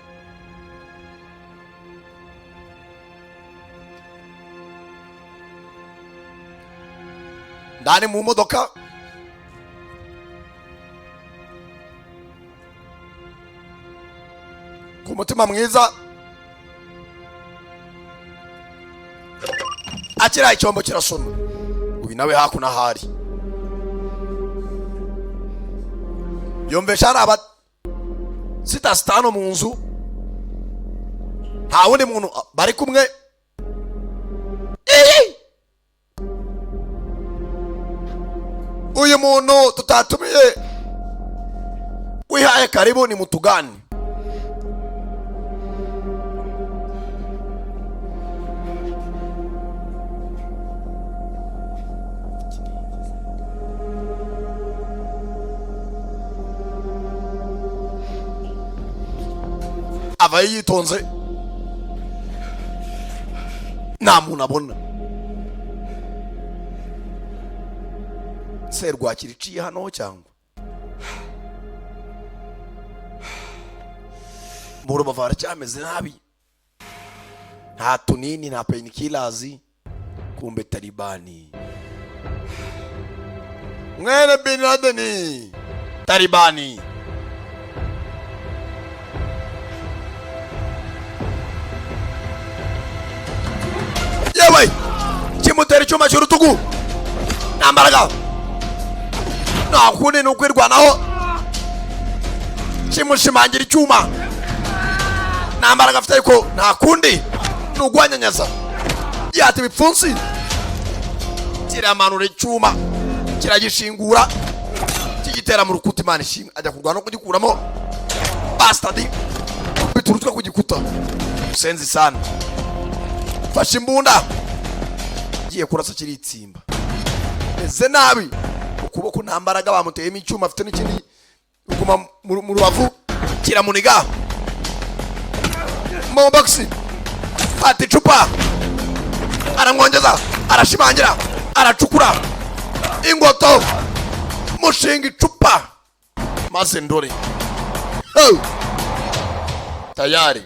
Ndani mu modoka ku mutima mwiza, akira icyombo kirasoma. Uyu nawe hakuno ahari yumvesha hari aba sita sitano mu nzu, nta wundi muntu bari kumwe. Iyi! Uyu muntu tutatumiye wihaye karibu ni mutugani. Avayo yitonze, nta muntu abona. Serwakira iciye hano cyangwa mu rubavu haracyameze nabi, nta tunini, nta painkillers. Kumbe Talibani mwene bin Laden, Talibani yewe kimutera icyuma cy'urutugu, nta mbaraga, nta kundi ni ukwirwanaho. Kimushimangira icyuma, nta mbaraga afite, ariko nta kundi ni ugwanyanyaza. Yata ibipfunsi, kiramanura icyuma, kiragishingura. Gitera mu rukuta. Imana ishimwe, ajya kurwana no kugikuramo. Bastard, biturutse ku gikuta. Senzi sana, fashe imbunda, giye kurasa, kiritsimba. Meze nabi ukuboko, nta mbaraga, bamuteyemo icyuma, afite n'ikindi kuguma mu rubavu kiramuniga. Mu box fata icupa, aramwongeza, arashimangira, aracukura ingoto, mushinga icupa maze ndore. Oh! Tayari,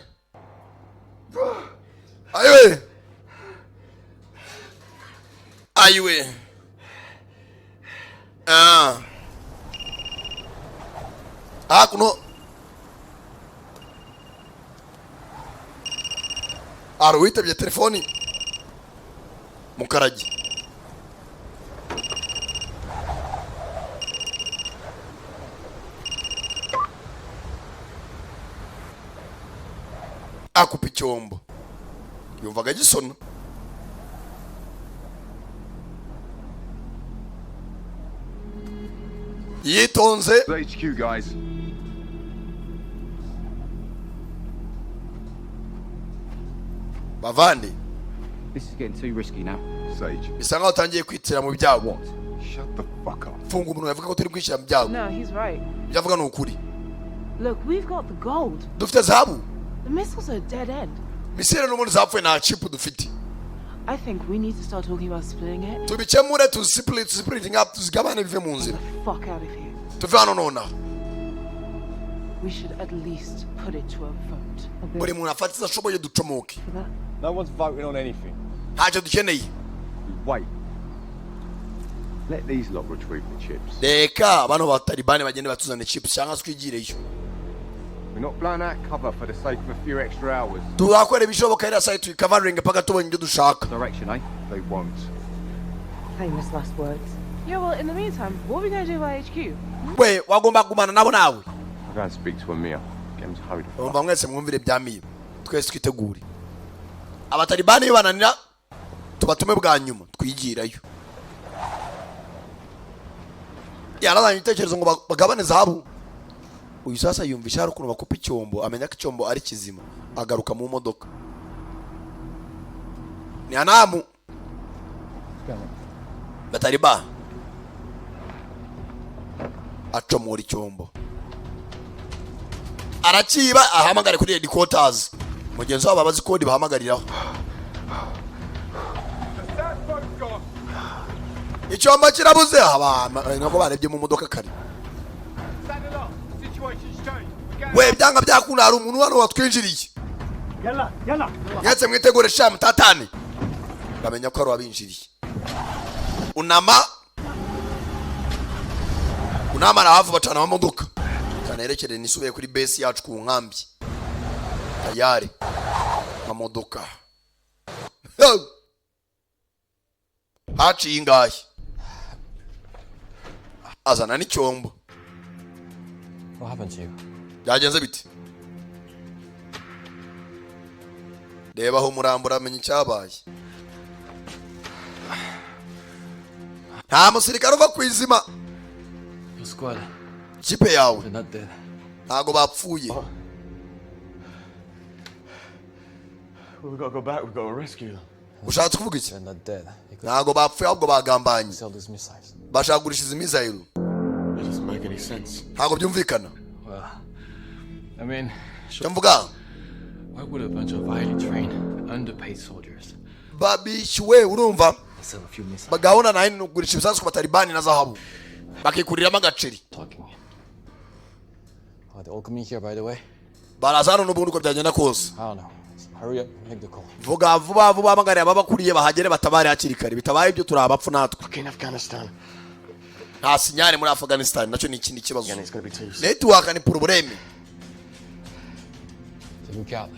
ayiwe, ayiwe, ah hakuno hari uwitabye telefoni. Mukaragi akupa icyombo, yumvaga gisona. Yitonze. HQ, guys. Bavandi. This is getting too risky now. Sage. Bisa nkaho utangiye kwitira mu byago. Shut the fuck up. Funga umuntu, yavuga ko turi kwishyira mu byago. No, he's right. Ibyo avuga ni ukuri. Look, we've got the gold. Dufite zahabu. The missiles are a dead end. Missile n'ubundi zapfuye, nta chip dufite. I think we need to start talking about splitting it. Tubikemure, tuziplit, splitting up, tuzigabane, bive mu nzira. Fuck out of here. Tuve hano nonaha. We should at least put it to a vote. Buri muntu afate izo ashoboye, ducomoke. No one's voting on anything. Ntacyo dukeneye. We wait. Let these lot retrieve the chips. Reka bano ba Talibani bagende batuzane chips cyangwa se twigireyo. We're not blowing out cover for the sake of a few extra hours. Tuzakora ibishoboka iriya site tuyikavaringe paka tubonye ibyo dushaka. Direction, eh? They won't. Famous last words. Yeah, well, in the meantime, what are we going to do by HQ? We wagomba kugumana nabo nawe. I'll go and speak to Amir. Get him to hurry the fuck. Umva, mwese mwumvire bya Miyo, twese twitegure. Abatalibani bananira, tubatume bwa nyuma, twigirayo. Yarazanye ibitekerezo ngo bagabane zahabu. Uyu sasa yumvisha hari ukuntu bakupa icyombo, amenya ko icyombo ari kizima, agaruka mu modoka. Ni anamu batariba, acomora icyombo, arakiba, ahamagare kuri headquarters. Mugenzi wabo abazi code bahamagariraho. Icyombo kirabuze, aba nako barebye mu modoka kare. We, byanga byakunda hari umuntu hano watwinjiriye. Yalla, yalla. Mwese mwitegure sha mutatane, bamenya ko ari uwabinjiriye. Unama unama arahavu, bacana amamodoka kanerekere nisubiye kuri base yacu ku nkambi. Tayari amamodoka haciye ingahe, azana n'icyombo. What happened to you? Byagenze bite? Reba aho umurambo, uramenya icyabaye. Nta musirikare uva ku izima. Your squad. Ikipe yawe. They're not dead. Ntabwo bapfuye. We've got to go back. We've got to rescue them. Ushatse kuvuga iki? They're not dead. Ntabwo bapfuye, ahubwo bagambanye. Sell those missiles. Bashaka kugurisha izi missile. It doesn't make any sense. Ntabwo byumvikana. Well, I mean, Icyo mvuga, why would a bunch of highly trained, underpaid soldiers babishyuwe, urumva, sell a few missiles? gahunda nayo ni ukugurisha ibisasu ku Batalibani na zahabu, bakikuriramo agaceri. Talking. Are they all coming here, by the way? Baraza hano n'ubundi uko byagenda kose. I don't know. Hurry up, make the call. Vuga vuba vuba, hamagariye ababakuriye bahagere, batabare hakiri kare. Bitabaye ibyo, turi abapfu natwe. Fucking Afghanistan. Nta signal muri Afghanistan, nacyo ni ikindi kibazo. Again, it's gonna be too. Network ni problème. To look out.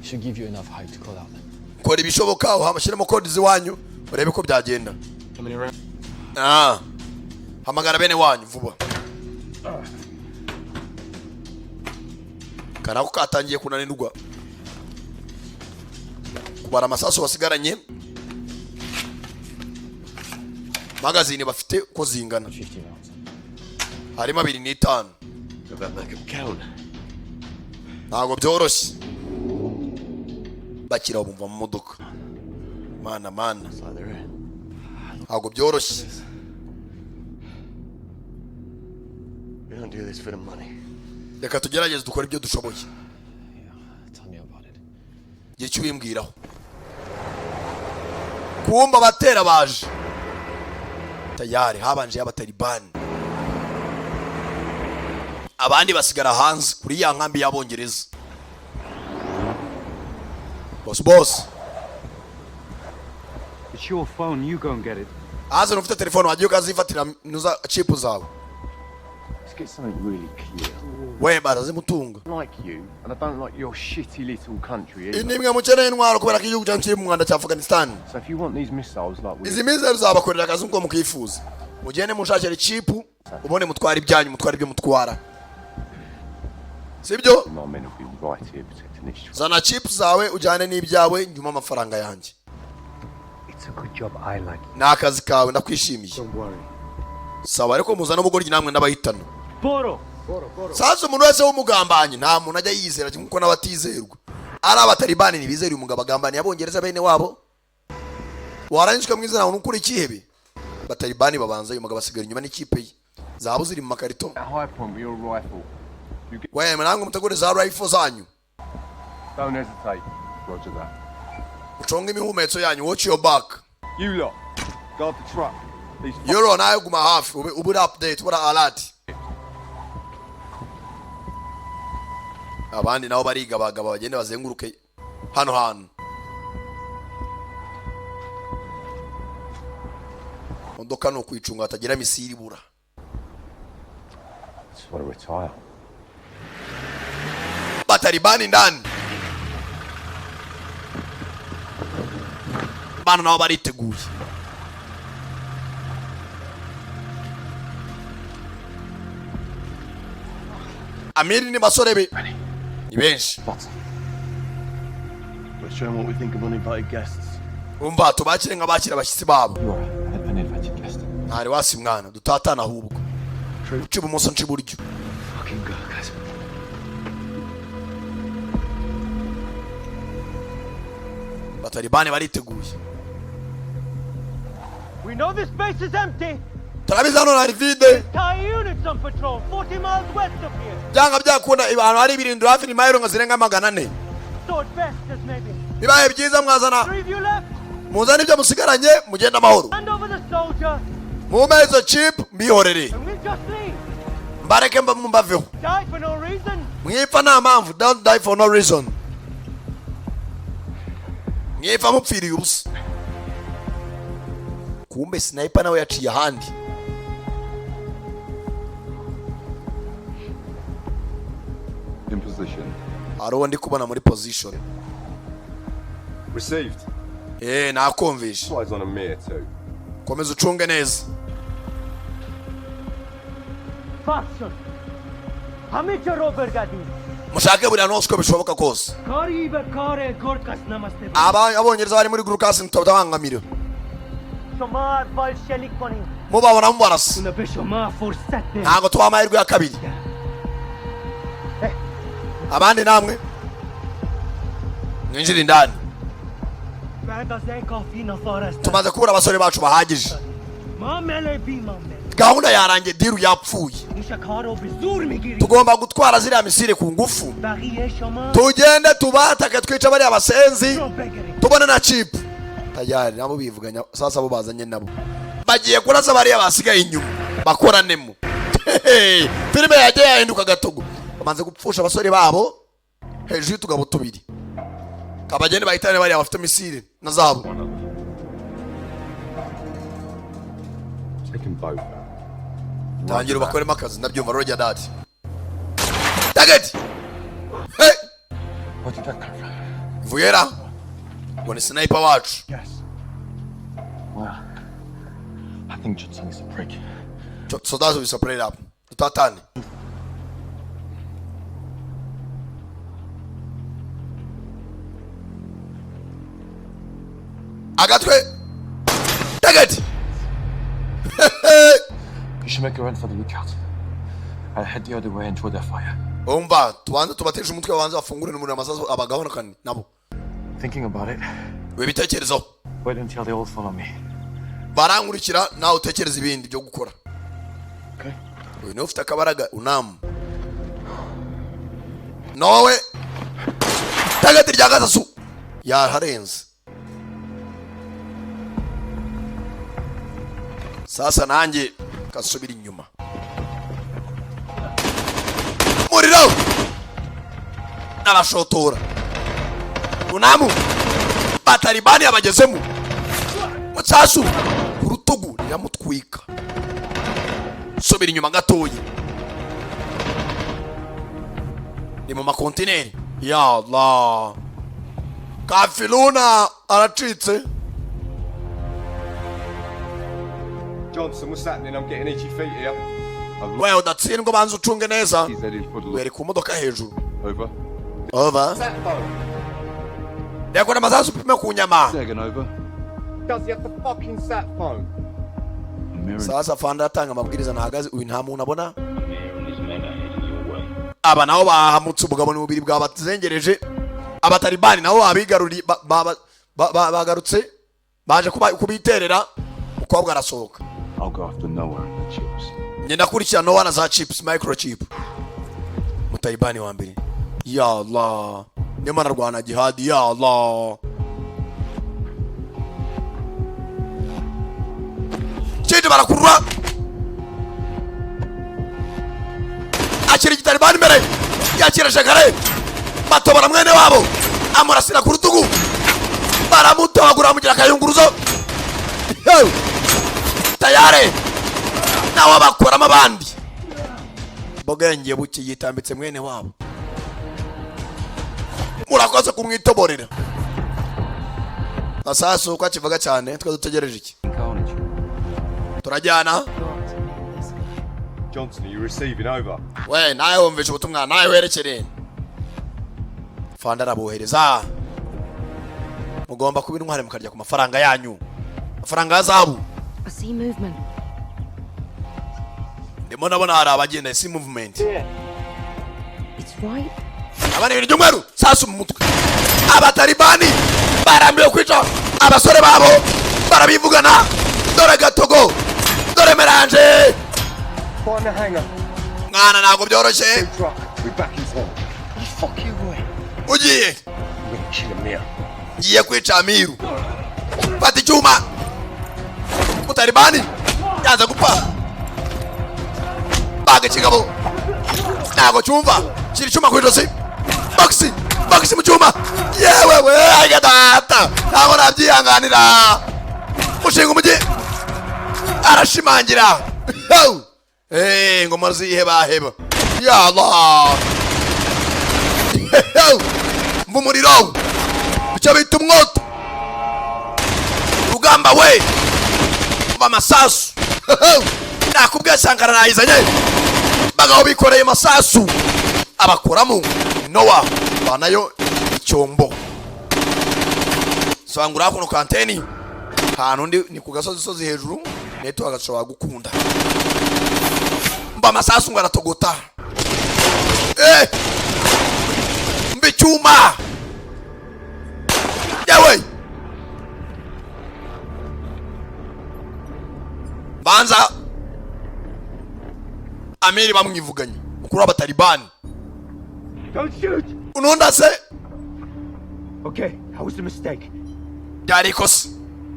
Should give you enough height to call out. Kora ibishoboka, uhamashyiremo code z'iwanyu, urebe ko byagenda. How many rounds? Ah, hamagara bene wanyu vuba. Kanako katangiye kunanirwa kubara amasasu basigaranye, magazine bafite uko zingana. 50 rounds. Harimo 2.5. Go back, make 'em count. Ntabwo byoroshye. Bakira bumva mu modoka. Mana, mana, ntabwo byoroshye. We don't do this for the money. Reka tugerageze dukore ibyo dushoboye. Tell me about it. Igihe cyo ubimbwiraho. Kumba abatera baje tayari, habanje y'abatalibani, abandi basigara hanze kuri ya nkambi y'abongereza. Boss, boss. It's your phone. You go and get it. Haza ufite telefone, wagiye ukazifatira nuza chip zawe. Let's get something really clear. We barazimutunga. I like you, and I don't like your shitty little country either. Nimwe mukeneye intwaro kubera ko igihugu cyanyu kiri mu mwanda cya Afghanistan. So if you want these missiles like we Izi missile zabakorera akazi nk'uko mukifuza, mugende munshakire chip, ubone mutwara ibyanyu, mutwara ibyo mutwara, sibyo? My men will be right here protecting this truck. Zana chip zawe ujyane n'ibyawe, nyuma amafaranga yanjye. It's a good job I like. Ni akazi kawe, ndakwishimiye. Sawa, ariko muzana ubugoryi namwe ndabahitana. Boro. Sasa umuntu wese w'umugambanyi nta muntu ajya yizera, nkuko n'abatizerwa ari abatalibani ntibizera uyu mugabo agambaniye abongereza bene wabo. Warangijwe mu izina ukuri ikihebe. Abatalibani babanza, uyu mugabo asigara inyuma n'ikipe ye, zahabu ziri mu makarito. At high point with your rifle. We namwe mutegure za rifle zanyu. Don't hesitate. Roger that. Muconge imihumetso yanyu, watch your back. You lot, guard the truck. These Yoro nawe guma hafi, ube uri update, ube uri alert. Abandi nabo barigabagaba, bagende bazenguruke hano hantu. Modoka ni ukwicunga hatagira missile ibura. Just want to retire. Batalibani ndani bana nabo bariteguye. Amiri ni basore be ni benshi. Let's show 'em what we think of uninvited guests. Umva, tubakire nk'abakira abashyitsi babo. You are an uninvited guest. Ntari wasi mwana dutatana, ahubwo uca ibumoso nca iburyo. Fucking go, guys. Batalibani bariteguye. We know this base is empty. Turabizi hano hari vide. Thai units on patrol, 40 miles west of here. Byanga byakunda abantu hari ibirindiro hafi ni mayiro nka zirenga 400. So at best, there's maybe Bibaye byiza mwazana three of you left. muzane ibyo musigaranye, mugende amahoro. Hand over the soldier, Mumpe izo chip mbihorere. and we'll just leave. Mbareke mbaveho. Die for no reason. Mwipfa nta mpamvu, don't die for no reason. Mwipfa mupfiriye ubusa. Kumbe sniper nawe yaciye ahandi. In position. Hari uwo ndi kubona muri position. Received. Eh, nakumvishe. Slides on Amir too. Komeza ucunge neza. Faction. Hamicha Robergadi. Mushake buri hantu hose uko bishoboka kose. Kari Kare Gorkas Namaste. Aba abongereza bari muri Gurukasi tutabangamira. Shomar Valshelikoni. Mubabona mubarasa. Shomar Forsette. Ntabwo tubaha amahirwe ya kabiri. Abandi namwe mwinjire indani. Tumaze kubura abasore bacu bahagije. Mamele bimame. Gahunda yarangiye, deal yapfuye. Mushakaro bizur migiri. Tugomba gutwara ziriya missile ku ngufu. Bariye Shomar. Tugende tubatake, twice bariya basenzi, tubone na chip. Tayari nabo bivuganya. Sasa bo bazanye nabo bagiye kurasa bariya basigaye inyuma bakoranemo. Hey, filime yagiye yahinduka gatogo. Bamaze gupfusha abasore babo hejuru y'utugabo tubiri. Kabagende bahitane bariya bafite missile na zabo. Take them both out. Tangira ubakoremo akazi, ndabyumva. Roger that. Target. Hey. Where did that come from? Vuyera ngo ni sniper wacu. Yes. Well, I think Johnson is a prick. So that's what we separate up, tutatane. Agatwe target. You should make a run for the lookout. I'll head the other way and throw their fire. Umva, tubanze tubateshe umutwe, babanze bafungure n'umuriro, amasasu abagabonekane nabo. Thinking about it, Wibitekerezaho. wait until they all follow me. Barankurikira, nawe utekereza ibindi byo gukora. Uyu niwe ufite akabaraga. Unamu nowe tagati rya gatatu yaharenze. Sasa nanjye kasubira inyuma, muriro n'abashotora. Unamu batalibani yabagezemo, musasu ku rutugu riramutwika. Subira inyuma gatoya, ni mu makontineri. Ya Allah, kafiluna aracitse. Johnson, what's happening? I'm getting itchy feet here. I've Wewe udatsindwa, banza ucunge neza. He's headed for the Weri ku modoka hejuru. Over. Over. Sat phone. Yakona amasasu, upime ku nyama. Second over. Does he have the fucking sat phone? Sasa fanda atanga amabwiriza, ntahagaze uyu, nta muntu abona. Aba nabo bahamutse ubugabo bubiri bwabazengereje. Abatalibani nabo babigaruriye, bagarutse baje kubiterera. Umukobwa arasohoka. I'll go after Noah and the chips. Ngenda kurikira Noah na za chips, microchip. Mutalibani wa mbere, ya Allah, ndimo ararwana jihadi, ya Allah. Kindi barakurura, akira igitalibani imbere, yakira shakare batobora mwene wabo, amurasira ku rutugu, baramutobagura, bamugira akayunguruzo. Yo! Tayare nawe bakuramo abandi. Bwenge buke yitambitse mwene wabo, murakoze kumwitoborera. Masasu uko akivuga cyane, twe dutegereje iki? Turajyana. Johnson, are you receiving? Over. We nawe wumvishe ubutumwa, nawe werekere. Fanda arabohereza, mugomba kuba intwari mukarya ku mafaranga yanyu, amafaranga ya zahabu. I see movement. Ndimo ndabona hari abagenda, see movement. It's right. Abana ibintu by'umweru, sasu mu mutwe. Abatalibani barambiwe kwica abasore babo, barabivugana. Dore gatogo, dore meranje. Find the hangar. Mwana, ntabwo byoroshye. Truck. We're back in town. Fuck you, boy. Ugiye. I'm gonna kill him now. Ngiye kwica Amiru. Fata icyuma. Mutalibani yanze gupfa, baga ikigabo ntabwo cyumva, shyira icyuma ku ijosi, bogisi bogisi mu cyuma. Yewe we, ariko data, ntabwo nabyihanganira. Mushinga umujyi arashimangira. Hey, ngoma zihebaheba. Ya Allah, mva umuriro, icyo bita umwoto, rugamba we, mva amasasu. Nakubwiye, Sankara nayizanye. Bagabo bikoreye amasasu, abakoramo Nowa banayo icyombo. Sangura hakuno kanteni, ahantu ndi ni ku gasozi sozi hejuru, network gashobora gukunda. Mba amasasu ngo aratogota. Mba icyuma, yewe banza Amiri bamwivuganye, mukuru w'abatalibani. Don't shoot! Ununda se. Okay, that was a mistake. Byari ikosa.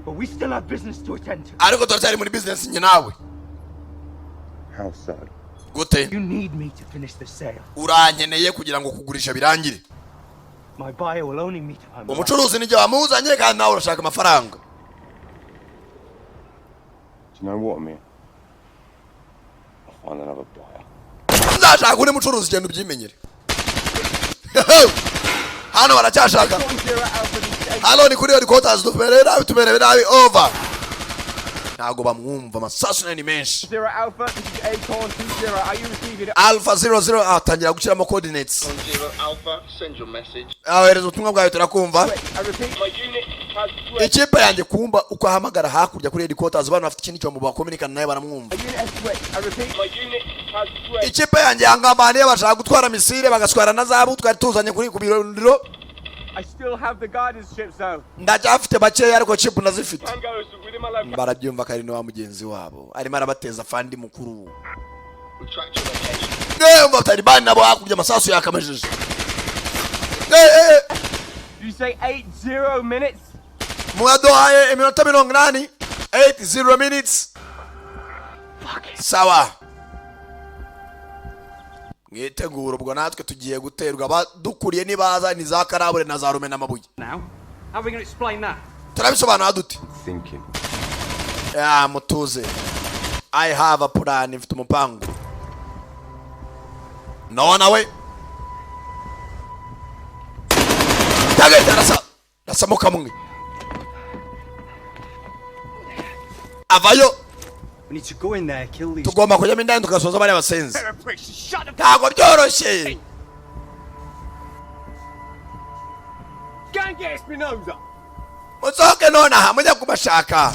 But we still have business to attend to. Ariko turacyari muri business njye nawe. How so? Gute? You need me to finish the sale. Urankeneye kugira ngo kugurisha birangire. My buyer will only meet if I'm alive. Umucuruzi nijye wamuzanye, kandi nawe urashaka amafaranga. Do you know what, Amir? I'll find another buyer. Nzashaka undi mucuruzi, genda ubyimenyere. Hano baracyashaka. Hano ni kuri headquarters, tumerewe nabi, tumerewe nabi, over. Ntabwo bamwumva, amasasu nayo ni menshi. Zero Alpha, this is Acorn 20. Are you receiving? Alpha 00 atangira gushyiramo coordinates. Zero Alpha, send your message. Ahereza ubutumwa bwawe, turakumva. I repeat, my unit has threat. Ikipe yanjye kumba uko ahamagara hakurya kuri headquarters, bano bafite ikindi cyombo bakominikana nawe, baramwumva. My unit has threat. I repeat, my unit has spread. Ikipe yanjye yangambaniye, bashaka gutwara missile, bagatwara na zahabu twari tuzanye kuri ku birindiro. I still have the guidance chips though. Ndacyafite bakeya, ariko chip ndazifite. Tangos within my location. Barabyumva ko ari wa mugenzi wabo arimo arabateza, fandi mukuru. We tracked your location. Umva, Talibani nabo hakurya amasasu yakamejeje. Eh, eh. You say 80 minutes? Mwaduhaye iminota 80, 80 minutes. Sawa, mwitegura ubwo natwe tugiye guterwa. Abadukuriye nibaza ni za karabure na za rume n'amabuye. Now, how are we going to explain that? Turabisobanura dute? Thinking. Ya, mutuze, I have a plan, mfite umupango. Nowa nawe tagahita arasa, rasamo kamwe avayo. We need to go in there, kill these. Tugomba kujyamo indani tugasoza bariya basenzi. Ntabwo byoroshye. Go and get Espinoza. Musohoke nonaha mujya kubashaka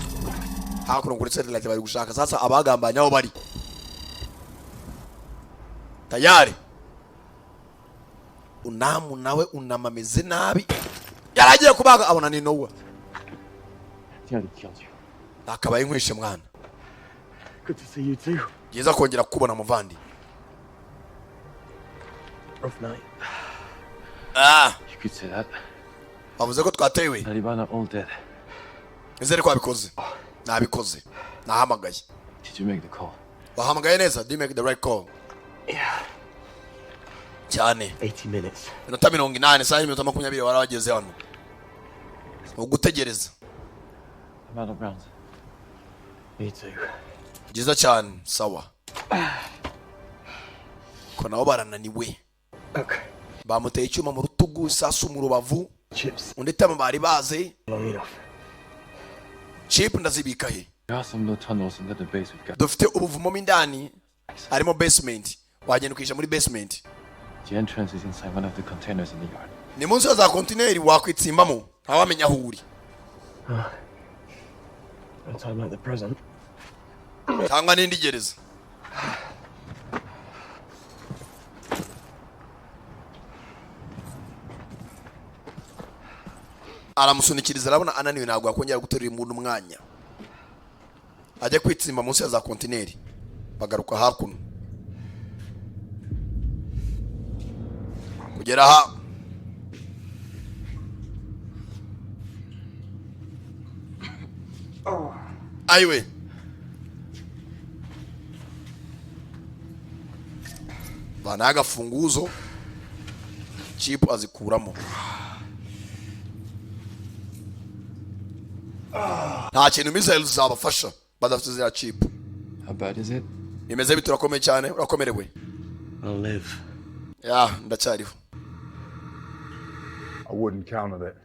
hakuno kuri satellite. Bari gushaka sasa abagambanye aho bari tayari. Unamu nawe unama ameze nabi, yaragiye kubaga abona ni Nowa. Nearly killed you. Nakabaye nkwishe, mwana. Good to see you too. Byiza kongera kukubona, muvandi. Rough night. Ah. You could say that. Bavuze ko twatewe. Taliban are all dead. Nizere ko wabikoze. Nabikoze, nahamagaye. Did you make the call? Wahamagaye neza? Did you make the right call? Cyane. 80 minutes. Iminota 80, isaha y'iminota 20 wari wageze hano. Ni ugutegereza. I'm out of rounds. Me too. Byiza cyane, sawa. Ko nabo barananiwe, bamuteye icyuma mu rutugu, isasu mu rubavu, undi tama bari baze. Long enough. Chip ndazibika he? There are some low tunnels under the base we've got. Dufite ubuvumo mo indani, harimo basement, wagenda ukisha muri basement. The entrance is inside one of the containers in the yard. Ni munsi ya za kontineri, wakwitsimbamo ntawamenya aho uri. No time like the present. Cyangwa n'indi gereza. Aramusunikiriza, arabona ananiwe, ntabwo yakongera guterura umuntu umwanya ajya kwitsimba munsi ya za kontineri. Bagaruka hakuno kugera aha. Ayiwe, banaye agafunguzo, chip azikuramo. Nta kintu missiles zabafasha badafite ziriya chip. How bad is it? Bimeze bite? Urakomeye cyane? Urakomerewe? I'll live. Ya, ndacyariho. I wouldn't count on it.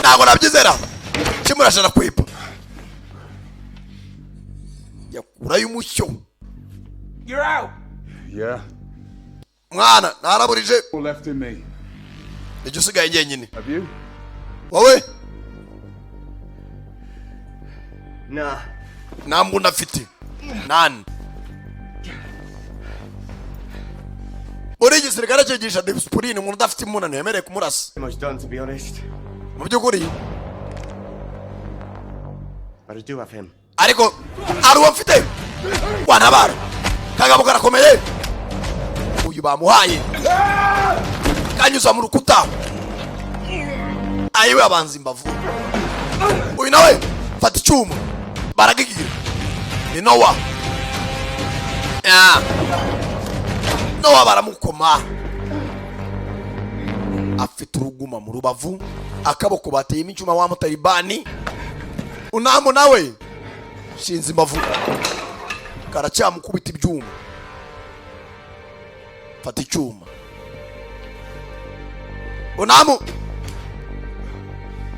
Ntabwo nabyizera. Kimurashana kwipa, yakurayo umucyo. You're out. Yeah. Mwana, naraburije. All left in me. Ijya usigaye njyenyine. Have you? Wowe? Nah. Nta mbunda afite nani. Muri igisirikare cyigisha disipurine, umuntu udafite imbunda ntiyemerewe kumurasa. Much done, to be honest. Mu by'ukuri. But I do have him. Ariko hari uwo mfite wantabara. Kagabo karakomeye, uyu bamuhaye kanyuza mu rukuta. Ayiwe, abanza imbavu. Uyu nawe fata icyuma, baragigira. Ni Nowa. Ya. Nowa baramukoma, afite uruguma mu rubavu, akaboko bateyemo icyuma wa Mutalibani. Unamu nawe shinze imbavu, karacyamukubita ibyuma. Fata icyuma, unamu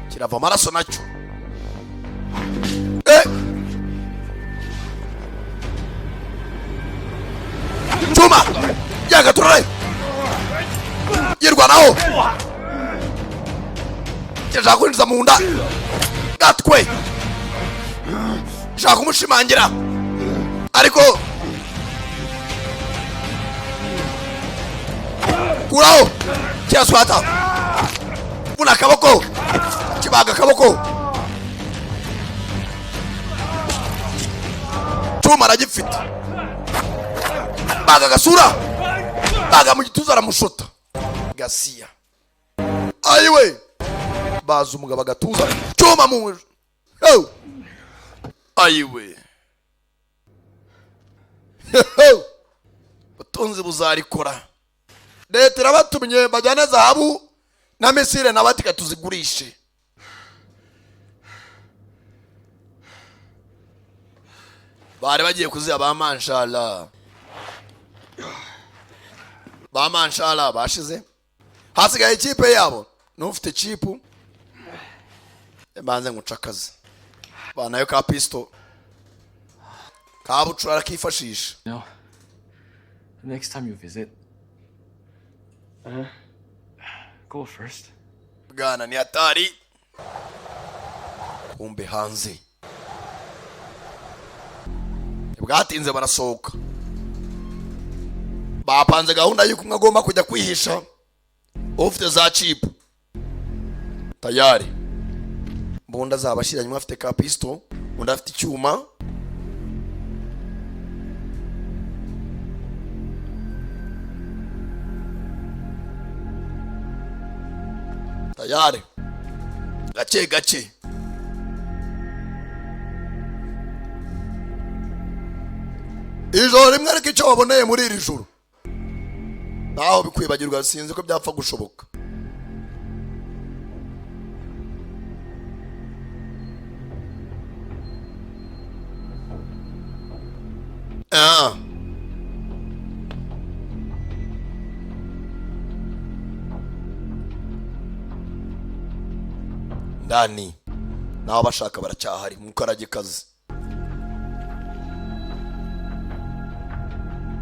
kirava amaraso nacyo. Eh! Cyuma yagaturare, yirwanaho, kirashaka kwinjiza mu nda gatwe, shaka kumushimangira, ariko Kuraho kiraswata, vuna akaboko, kibaga akaboko, cyuma aragifite, baga agasura, baga mu gituza, aramushota gasiya. Ayiwe, baza umugabo agatuza, cyuma mu. Oh! Ayiwe, ubutunzi buzarikora. Leta irabatumye bajyane zahabu na missile na batika tuzigurishe. Bari bagiye kuziha ba manshala, ba manshala bashize, hasigaye ikipe yabo n'ufite chip. Banze ngucakaze banayo ka pistol kabucura arakifashisha. No. The next time you visit, go first. Bwana ni hatari. Kumbe hanze bwatinze barasohoka, bapanze gahunda y'uko umwe agomba kujya kwihisha, ufite za chip tayari, mbunda zabashyiranye, umwe afite ka pistol, undi afite icyuma. Tayari gake gake ijoro rimwe, ariko icyo waboneye muri iri joro naho bikwibagirwa sinzi ko byapfa gushoboka. Ah. Ndani naho abashaka baracyahari mukaragikazi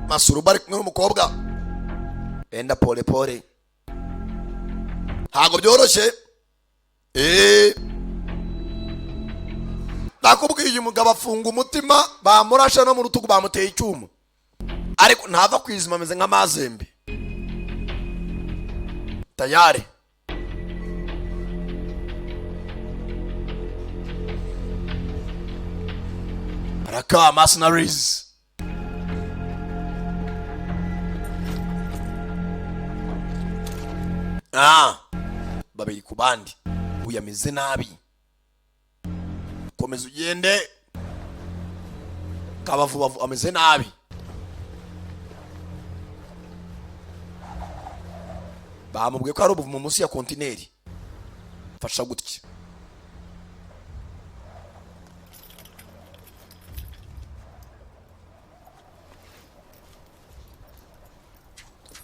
Masuruba ari kumwe n'umukobwa benda pole pole, ntabwo byoroshye. Nakubwiye uyu mugabo afunga umutima, bamurashe no mu rutugu, bamuteye icyuma, ariko ntava kwizima, ameze nk'amazembe tayari. Baraka mercenaries babiri ku bandi, uyu ameze nabi, komeza ugende kabavubavu, ameze nabi. Bamubwiye ko hari ubuvumo munsi ya kontineri, fasha gutya.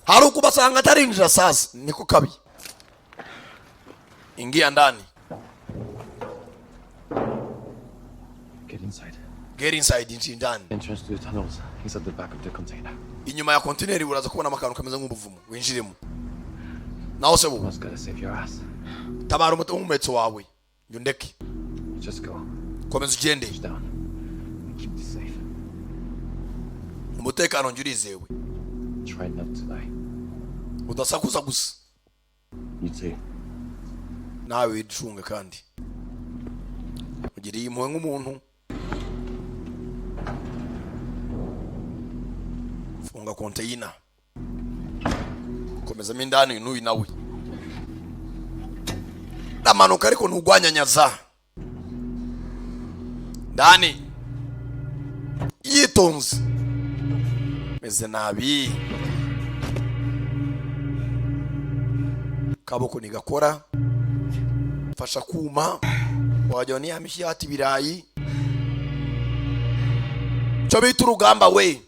Hari ukubasanga atarinjira, sasa niko kabi, ingia ndani. Get inside. Get inside, injira ndani. Entrance to the tunnels is at the back of the container. Inyuma ya kontineri uraza kubonamo akantu kameze nk'ubuvumo, winjiremo naho se bubu. Someone's gotta save your ass. Tabara umuhetso wawe, njye undeke. Just go. Komeza ugende. Down. Keep this safe. Umutekano njye urizewe. Try not to die. Udasakuza gusa. You too. Nawe wicunge kandi ugiriye impuhwe nk'umuntu. Funga konteyina, komezamo indani n'uyu nawe ndamanuka, ariko ntugwanyanyaza ndani yitonze, meze nabi, kaboko ntigakora, fasha kuma wajya ni ya mishyi ibirayi cyo bita urugamba we.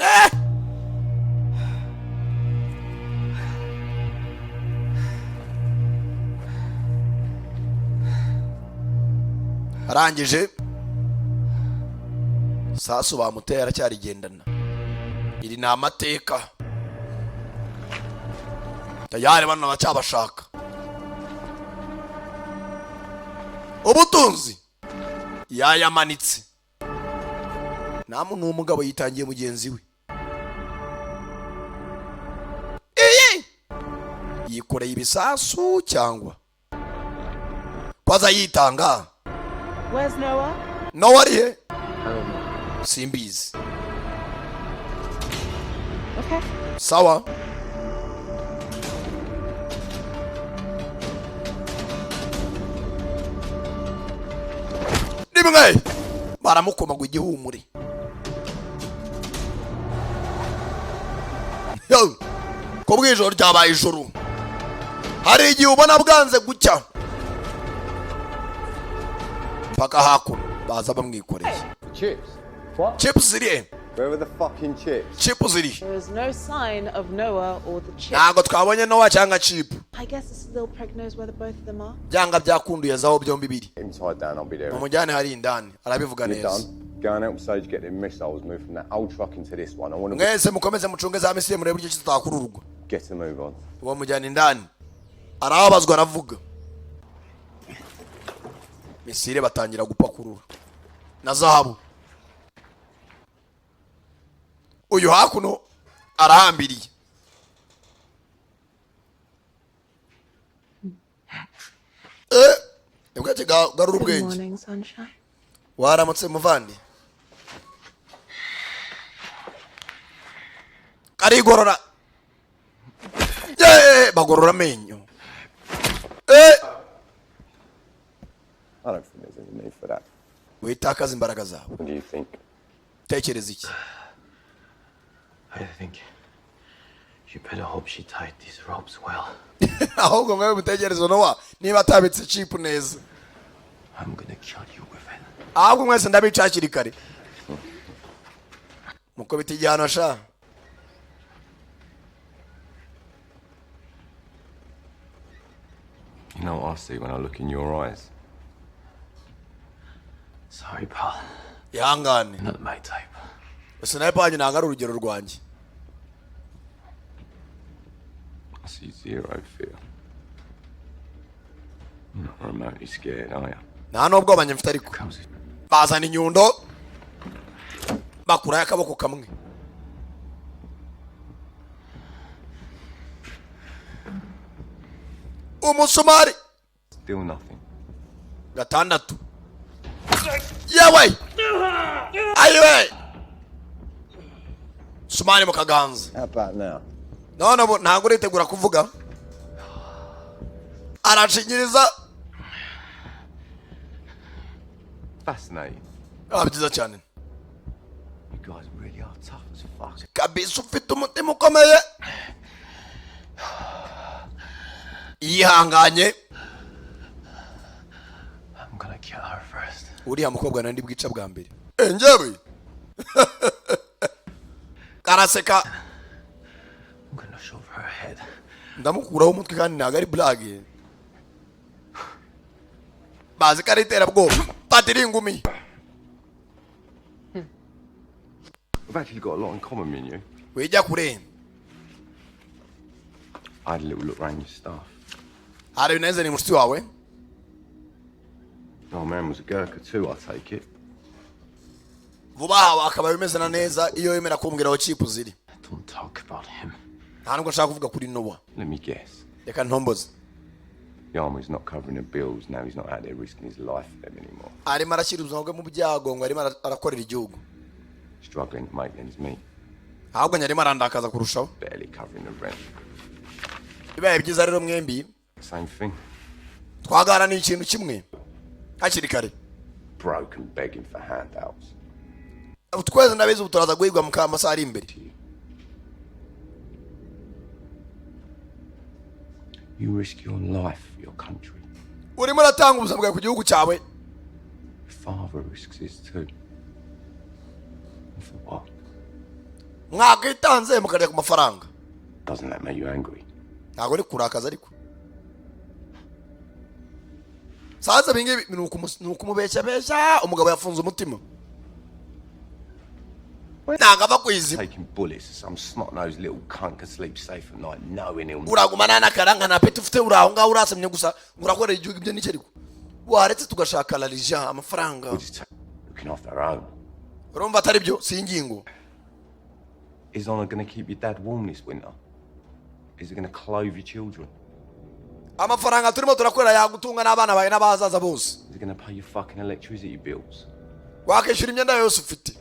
Eh! Arangije sasu bamuteye, aracyarigendana. Iri ni amateka tayari, bano bacyabashaka ubutunzi yayamanitse. Nta muntu w'umugabo yitangiye mugenzi we. Yikoreye ibisasu cyangwa kwaza yitanga. Where's Noah? Noah ari he? Simbizi. Okay. Sawa. Rimwe baramukomagwa igihumure. Yo! Ko bw'ijoro ryabaye ijoro, hari igihe ubona bwanze gucya mpaka hakuno baza bamwikoreye. Chips. What? Chips ziri he? Where are the fucking chips? Chips ziri. There is no sign of Noah or the chip. Ntabwo twabonye Noah cyangwa chip. I guess this little prick knows where the both of them are. Byanga byakunduye aho byombi biri. Get him tied down, I'll be there. Mumujyane hari indani, arabivuga You're neza. done. Go and help Sage get the missiles moved from that old truck into this one. I want to Mwese mukomeze mucunge za misile, murebe uburyo ki tutakururwa. get a move on. Uwo mujyana indani, arababazwa, aravuga. Misile batangira gupakurura na zahabu. Uyu hakuno arahambiriye. Eh, nibwo kigarura Good ubwenge. morning, sunshine. Waramutse muvandi. Karigorora. Yeee, bagorora amenyo. Eh! I don't think there's any need for that. Witakaza imbaraga zawe. What do you think? Tekereza iki? I think you better hope she tied these ropes well. Ahubwo mwewe mutekereze Nowa niba atabitse chip neza. I'm gonna kill you with it. Ahubwo mwese ndabica hakiri kare, mukubita igihano sha. You know what I see when I look in your eyes? Sorry, pal. Ihangane. Not my type. Sniper wanjye ntabwo ari urugero rwanjye. I see zero fear. You're not remotely scared, are you? Nta n'ubwoba njye mfite, ariko bazana inyundo bakurayo akaboko kamwe. Umusumari. Still nothing. Gatandatu. Yewe, ayiwe, sumari mu kaganza. How about now? None ubu ntabwo uritegura kuvuga, arashinyiriza. Fascinating. Ah, byiza cyane. You guys really are tough as fuck. Kabisa ufite umutima ukomeye, yihanganye. I'm gonna kill her first. Uriya mukobwa nandi bwica bwa mbere. Eh, njyewe karaseka. I'm gonna shove her head. Ndamukuraho umutwe, kandi ntabwo ari blague, bazi ko ari iterabwoba. Patiri ingumi. We've actually got a lot in common, me and you. Wijya kure. I had a little look round your stuff. Hari ibintu ni mushiki wawe. Oh man was a Gurkha too, I take it. Vuba aha akaba bimeze na neza iyo yemera kumbwira aho chip ziri. Don't talk about him. Nta nubwo nshaka kuvuga kuri Noah. Let me guess. Reka ntomboze. The army's not covering the bills now. He's not out there risking his life for them anymore. Arimo arashyira ubuzima bwe mu byago ngo arimo arakorera igihugu. Struggling to make ends meet. Ahubwo nyarimo arandakaza kurushaho. Barely covering the rent. Bibaye byiza rero mwembi Same thing. twaganira ni ikintu kimwe hakiri kare. Broke and begging for handouts. Twese ndabizi, ubu turaza guhigwa mu masaha ari imbere. You risk your life for your country. Urimo uratanga ubuzima bwawe ku gihugu cyawe. Your father risks his too. And for what? Mwakwitanze mukarya ku mafaranga. Doesn't that make you angry? Ntabwo ari kurakaza, ariko sasa ibingibi ni ukumubeshyabeshya. Umugabo yafunze umutima, ntabwo ava ku izima. Taking bullets so some snot-nosed little cunt can sleep safe at night knowing he'll Uragumana n'akaranga nta peti ufite, uri aho ngaho urasamye gusa ngo urakorera igihugu. Ibyo nicyo, ariko waretse tugashaka larija amafaranga. Looking after our own. Urumva atari byo, si ingingo. Is honour going to keep your dad warm this winter? Is it going to clothe your children? Amafaranga turimo turakorera yagutunga n'abana bawe n'abazaza bose. Is it gonna pay your fucking electricity bills? Wakishyura imyenda yose ufite.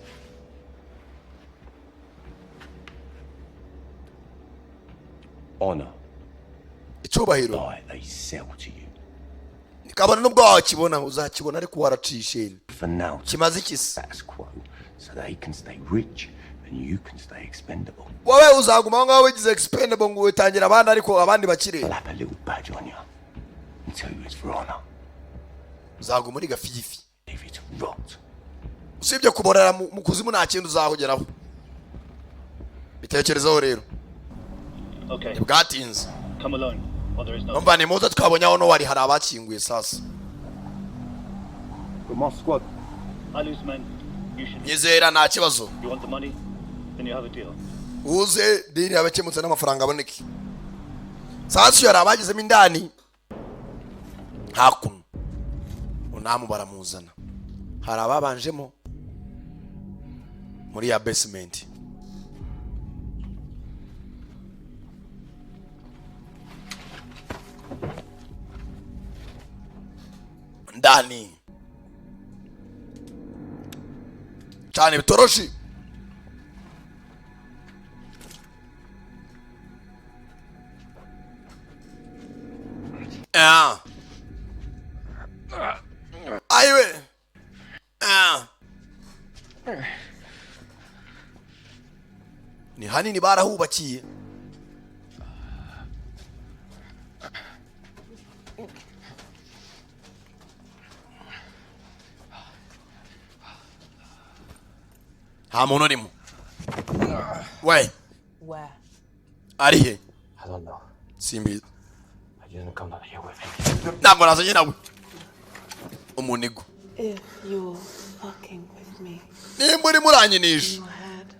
Honor. Icyubahiro. Lie they sell to you. Kabone n'ubwo wakibona, uzakibona ariko waracishe. For now. Kimaze iki se? Status quo, so they can stay rich and you can stay expendable. Wowe uzaguma aho ngaho wigize expendable, ngo witangira abandi ariko abandi bakire. Slap a little badge on you and tell you it's for honor. Uzaguma uri gafifi. Leave you to rot. Usibye kuborera mu kuzimu, nta kindi uzahugeraho. Bitekerezeho rero. Okay. Ntibwatinze. Come alone, or there is no. Umva, ni muze, twabonye aho wari hari abakinguye sasa. But my squad. I lose men. You should. Nyizera, nta kibazo. You want the money? Then you have a deal. Uze deal yabakemutse n'amafaranga aboneke. Sasa hari abagezemo indani hakuno, unamu baramuzana. Hari ababanjemo muri ya basement. Ndani cyane ibitoroshi. Ah. Ayiwe. Ah. Ni hanini barahubakiye. Nta muntu urimo we. Where? Ari he? I don't know. Simbizi. I didn't come down here with him. Ntabwo nazanye nawe umunigo. If you're fucking with me, Nimba urimo uranyinisha, your head.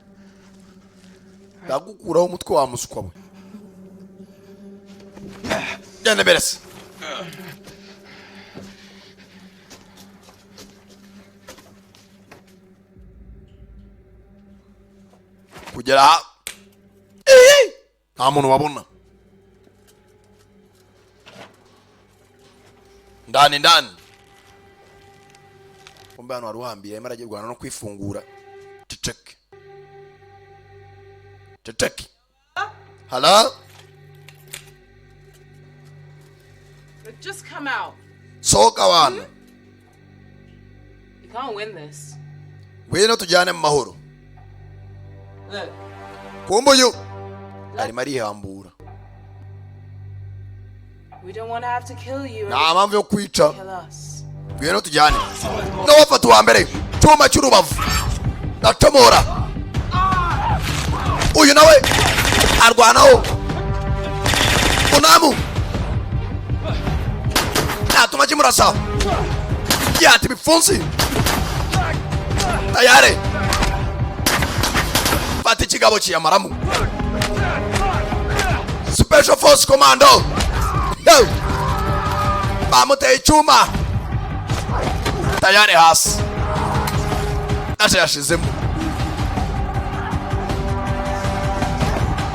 ndagukuraho umutwe wa muswa we. Genda mbere se. Kugera aha. Ehe! Nta muntu wabona ndani ndani. Kumbe hano wari uhambiriye, arimo aragirwana no kwifungura. Ceceke, ceceke. Hello? But just come out. Sohoka wana. You can't win this. Ngwino tujyane mu mahoro. Look, Kumbe uyu arimo arihambura. We don't want to have to kill you. Nta mpamvu yo kwica. Kill us. Ngwino tujyane. Nawafata uwa mbere, cyuma cy'urubavu ndacomora. Uyu nawe arwanaho unamu natuma kimurasa yata ibipfunsi. Tayare, fata ikigabo kiyamaramo. Special Force Commando. Yo! Bamuteye icyuma tayari hasi aje yashizemo.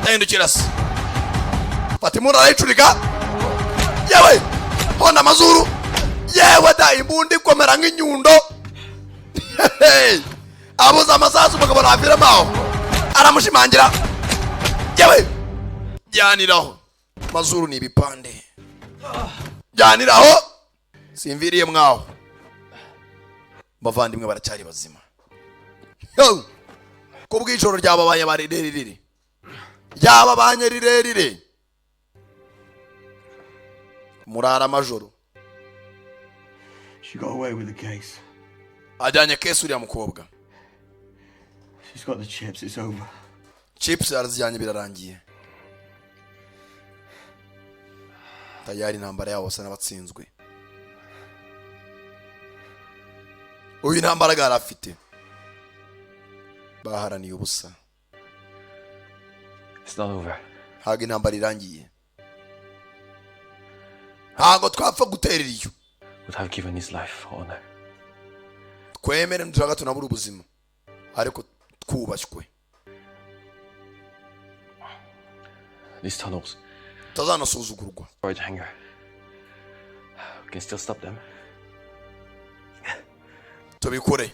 Ndahindukira se, fata imbunda arayicurika. Yewe, honda amazuru. Yewe da, imbunda ikomera nk'inyundo. Hey! Abuze amasasu, umugabo naviramo aho, aramushimangira. Yewe, jyaniraho mazuru ni ibipande, jyaniraho. Simviriye mwaho, bavandimwe baracyari bazima. Yo! Ko bw'ijoro ryababaye rirerire, ryababanye rirerire, murara amajoro. She got away with the case. Ajyanye case uriya mukobwa. She's got the chips. It's over. Chips arazijyanye, birarangiye tayari. Intambara yabo basa n'abatsinzwe. Uyu nta mbaraga yari afite, baharaniye ubusa. It's not over. Ntabwo intambara irangiye, ntabwo twapfa guterera iyo. Would have given his life for honor. Twemere ndushaka tunabura ubuzima ariko twubashywe. These tunnels. Tutazanasuzugurwa. Storage hangar. Can still stop them. Tubikore.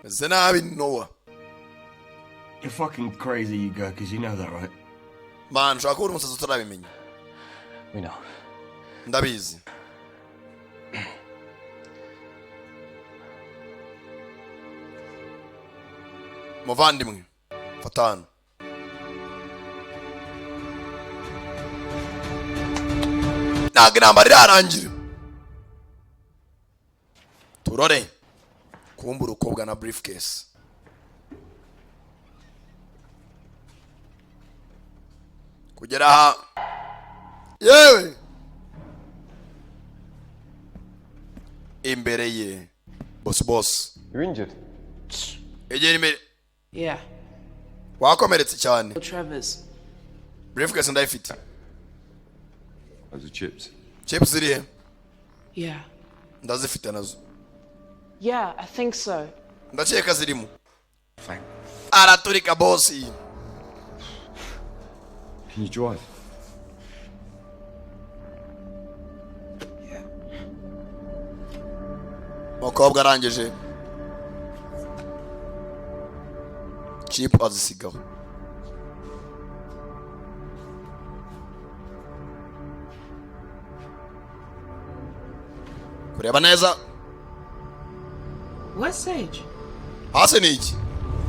Meze nabi Noah. You're fucking crazy, you Gurkhas. You know that, right? Man, ushobora kuba uri umusazi utarabimenya. We know. Ndabizi. Muvandimwe, fata hano. Ntabwo intambara irarangira. Turore kumbura ukobwa na briefcase. Kugera aha, yewe, imbere ye boss, boss. You're injured. Egera imbere. Yeah. Wakomeretse cyane. Trevor's. Briefcase ndayifite. Those are chips. Chips ziri he? Yeah. Ndazifite nazo. Yeah, I think so. Ndakeka zirimo. Araturika boss. Can you drive? Umukobwa arangije chip azisigaho. Kureba neza. Where's Sage? Hasi ni iki?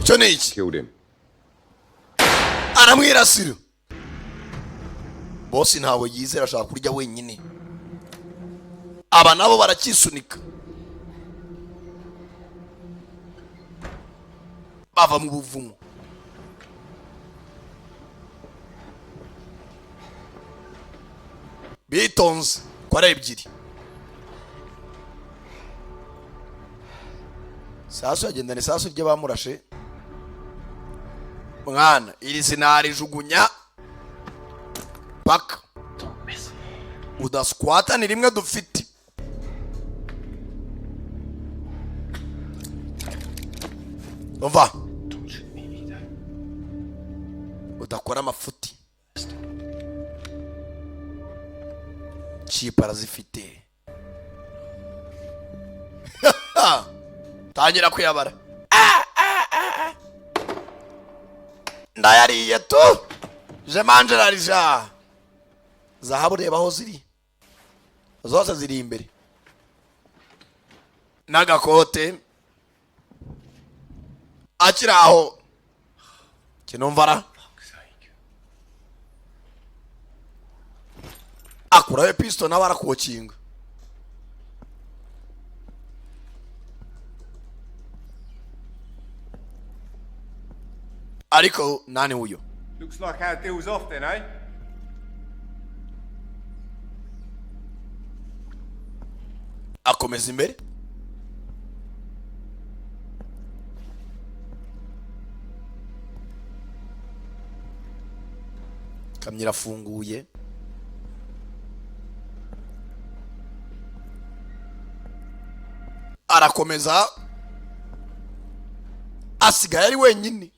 Icyo ni iki? Killed him. Aramwirasira. Boss ntawe yizera, ashaka kurya wenyine. Aba nabo barakisunika bava mu buvumo. Bitonze ko ari ebyiri. Sasu yagendana isasu ry'abamurashe. Mwana, iri sinarijugunya paka udaskwata. Ni rimwe dufite. Umva, udakora amafuti. Chip arazifite. Tangira kuyabara. Ah, ah, ah, ah. Ndayariye tu. Je mange l'argent. Zahabu, reba aho ziri zose, ziri imbere n'agakote akiri aho. Kinumvara akurayo pisto nawe arakokinga. Ariko nani huyo? Looks like our deal's off then, eh? Akomeza imbere. Kamyo irafunguye. Arakomeza, asigaye ari wenyine.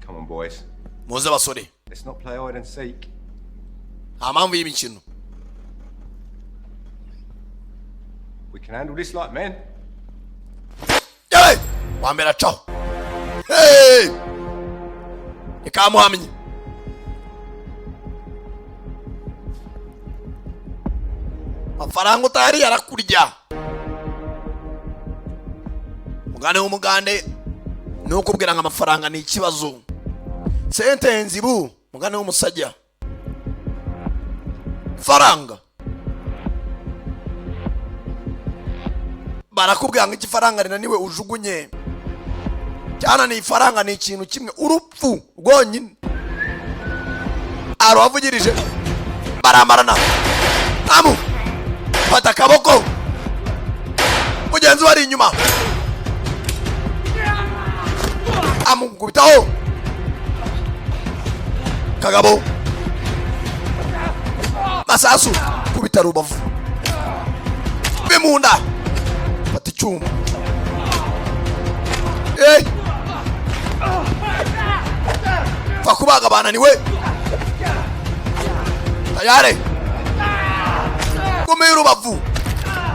Come on, boys. Muze basore. Let's not play hide and seek. Nta mpamvu y'imikino. We can handle this like men. Yewe! Wa mbere acaho. Hey! Ikamuhamye. Amafaranga utari arakurya. Mugane w'umugande ni ukubwira ngo amafaranga ni ikibazo. Sentenzi bu mugane w'umusajya. Faranga. Barakubwira ngo igifaranga rinaniwe ujugunye. Cyana ni ifaranga ni ikintu kimwe, urupfu rwonyine. Arabavugirije baramarana. Amu fata akaboko mugenzi we ari inyuma, amukubitaho kagabo masasu kubita rubavu bimunda. Fata icyuma. Hey! Pfa kubaga bananiwe. Tayari gome y'urubavu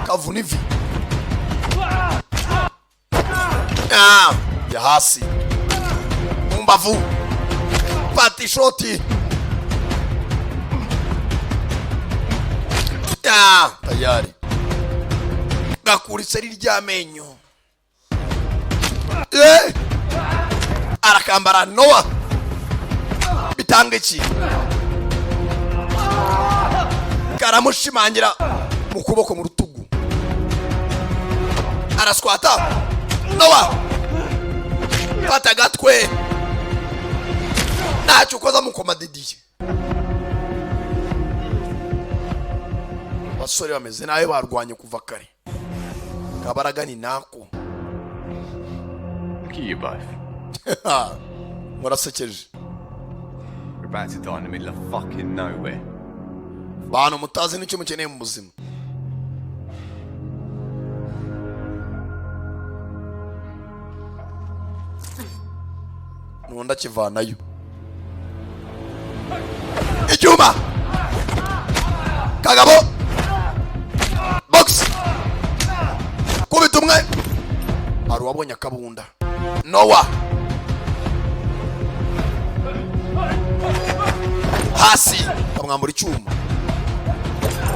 kavuna ivi. Ah, ya hasi mu mbavu, fata ishoti. Ah, tayari gakura iseri ry'amenyo. Eh! Arakambara Nowa, bitanga iki? Karamushimangira mu kuboko, mu rutugu, araswata. Nowa fata agatwe, ntacyo ukoza mukoma Didiye. Abasore bameze nabi, barwanye kuva kare. Kabaraga ni nako. Look at you both. Murasekeje. We're about to die in the middle of fucking nowhere. Bantu mutazi n'icyo mukeneye mu buzima. Nundi akivanayo icyuma. Kagabo box, kubita umwe. Hari uwabonye akabunda. Nowa hasi, kamwambura icyuma.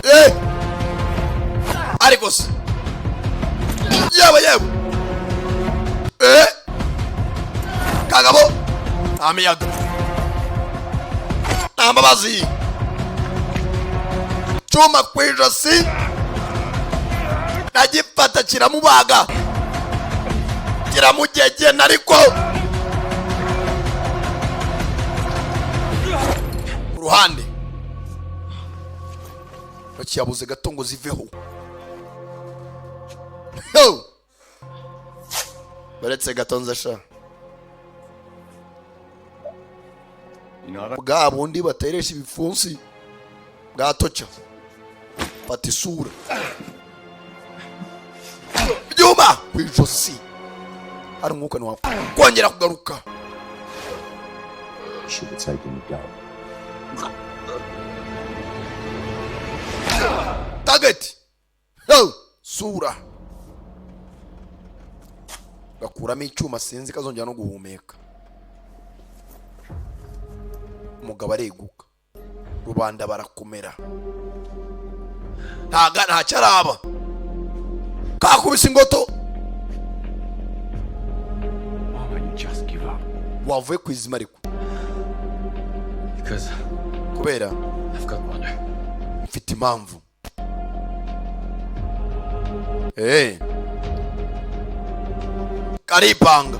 Eh! Ariko se yewe yewe, eh! Kagabo nta miyaga, nta mbabazi. Cyuma ku ijosi ndagifata, kiramubaga, kiramugegena, ariko ku ruhande bakiyabuze gato ngo ziveho. Yo! Baretse gato nze sha. Bwa bundi bateresha ibipfunsi bwatoca, fata isura byuma ku ijosi, hari umwuka ntiwakongera kugaruka. Should have taken the gun. Target. Yo! Sura gakuramo icyuma, sinzi kazongera no guhumeka. Umugabo areguka, rubanda barakomera, ntaga ntacyo araba. Kakubise ingoto. Why won't you just give up? Wavuye ku izima ariko. Because Kubera I've got honor. mfite impamvu. Hey. Karipanga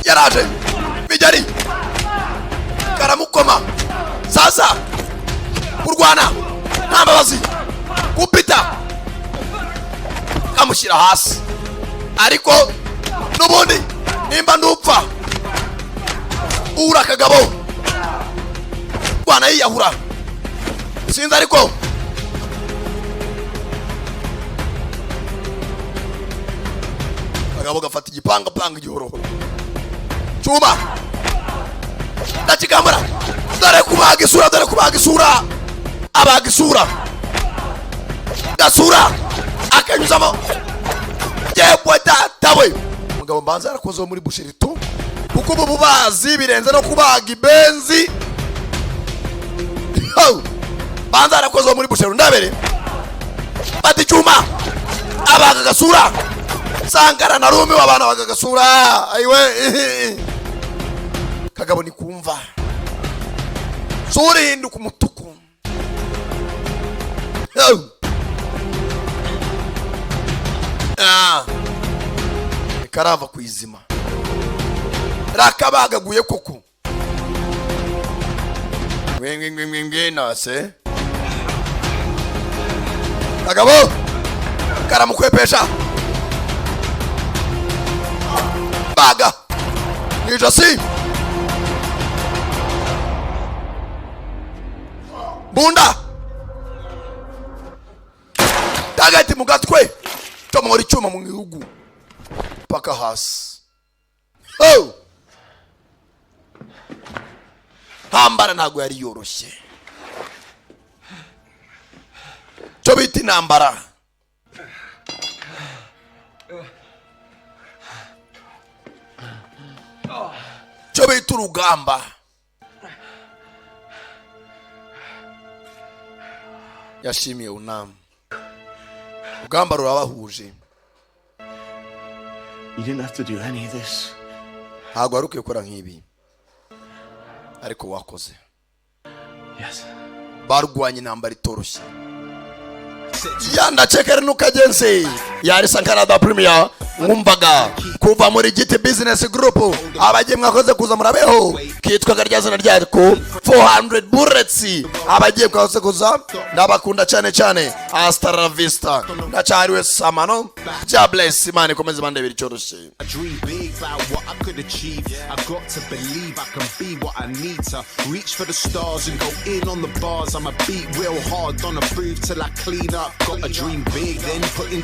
yaraje bijari karamukoma. Sasa kurwana nta mbabazi, kupita kamushyira hasi, ariko n'ubundi nimba ndupfa ura kagabo rwana yiyahura, sinzi ariko kagabo gafata igipanga panga igihorohoro cyuma, ndakigambura. Dore kubaga isura, dore kubaga isura, abaga isura, gasura akanyuzamo. Yewe data we, umugabo mbanza yarakoze wo muri busheri tu, kuko ubu bubazi birenze no kubaga ibenzi. Yo! Banza yarakoze wo muri busheri. Ndabere fata icyuma, abaga agasura. Sankara na rumiwe, abana baga agasura. Ayiwe kagabo ni kumva sura ihinduka umutuku. Yo! Ah. Karava ku izima, rakabagaguye koko. Ngwingwingwingwi nase kagabo karamukwepesha, baga mu ijosi. Bunda tagati mu gatwe, comora icyuma mu gihugu. Paka hasi. Oh! Ntambara ntabwo yari yoroshye, cyo bita intambara. Cyo bita urugamba. Yashimiye unamu, urugamba rurabahuje. You didn't have to do any of this. Ntabwo wari ukwiye gukora nk'ibi, ariko wakoze. Yes. Barwanye intambara itoroshye. Yandacekere nukagenzi yari Sankara Premier, mwumvaga kuva muri Giti Business Group. Abagiye mwakoze kuza, murabeho. Kitwaga rya zina ryako 400 Bullets. Abagiye mwakoze kuza, ndabakunda cyane cyane. Hasta la vista, ndacyariwe samano. Ja bless, Imana ikomeze bandebera icyoroshye. I dream big about what I could achieve. I got to believe I can be what I need to. Reach for the stars and go in on the bars. I'ma beat real hard on a prove till I clean up. Got to dream big, then put in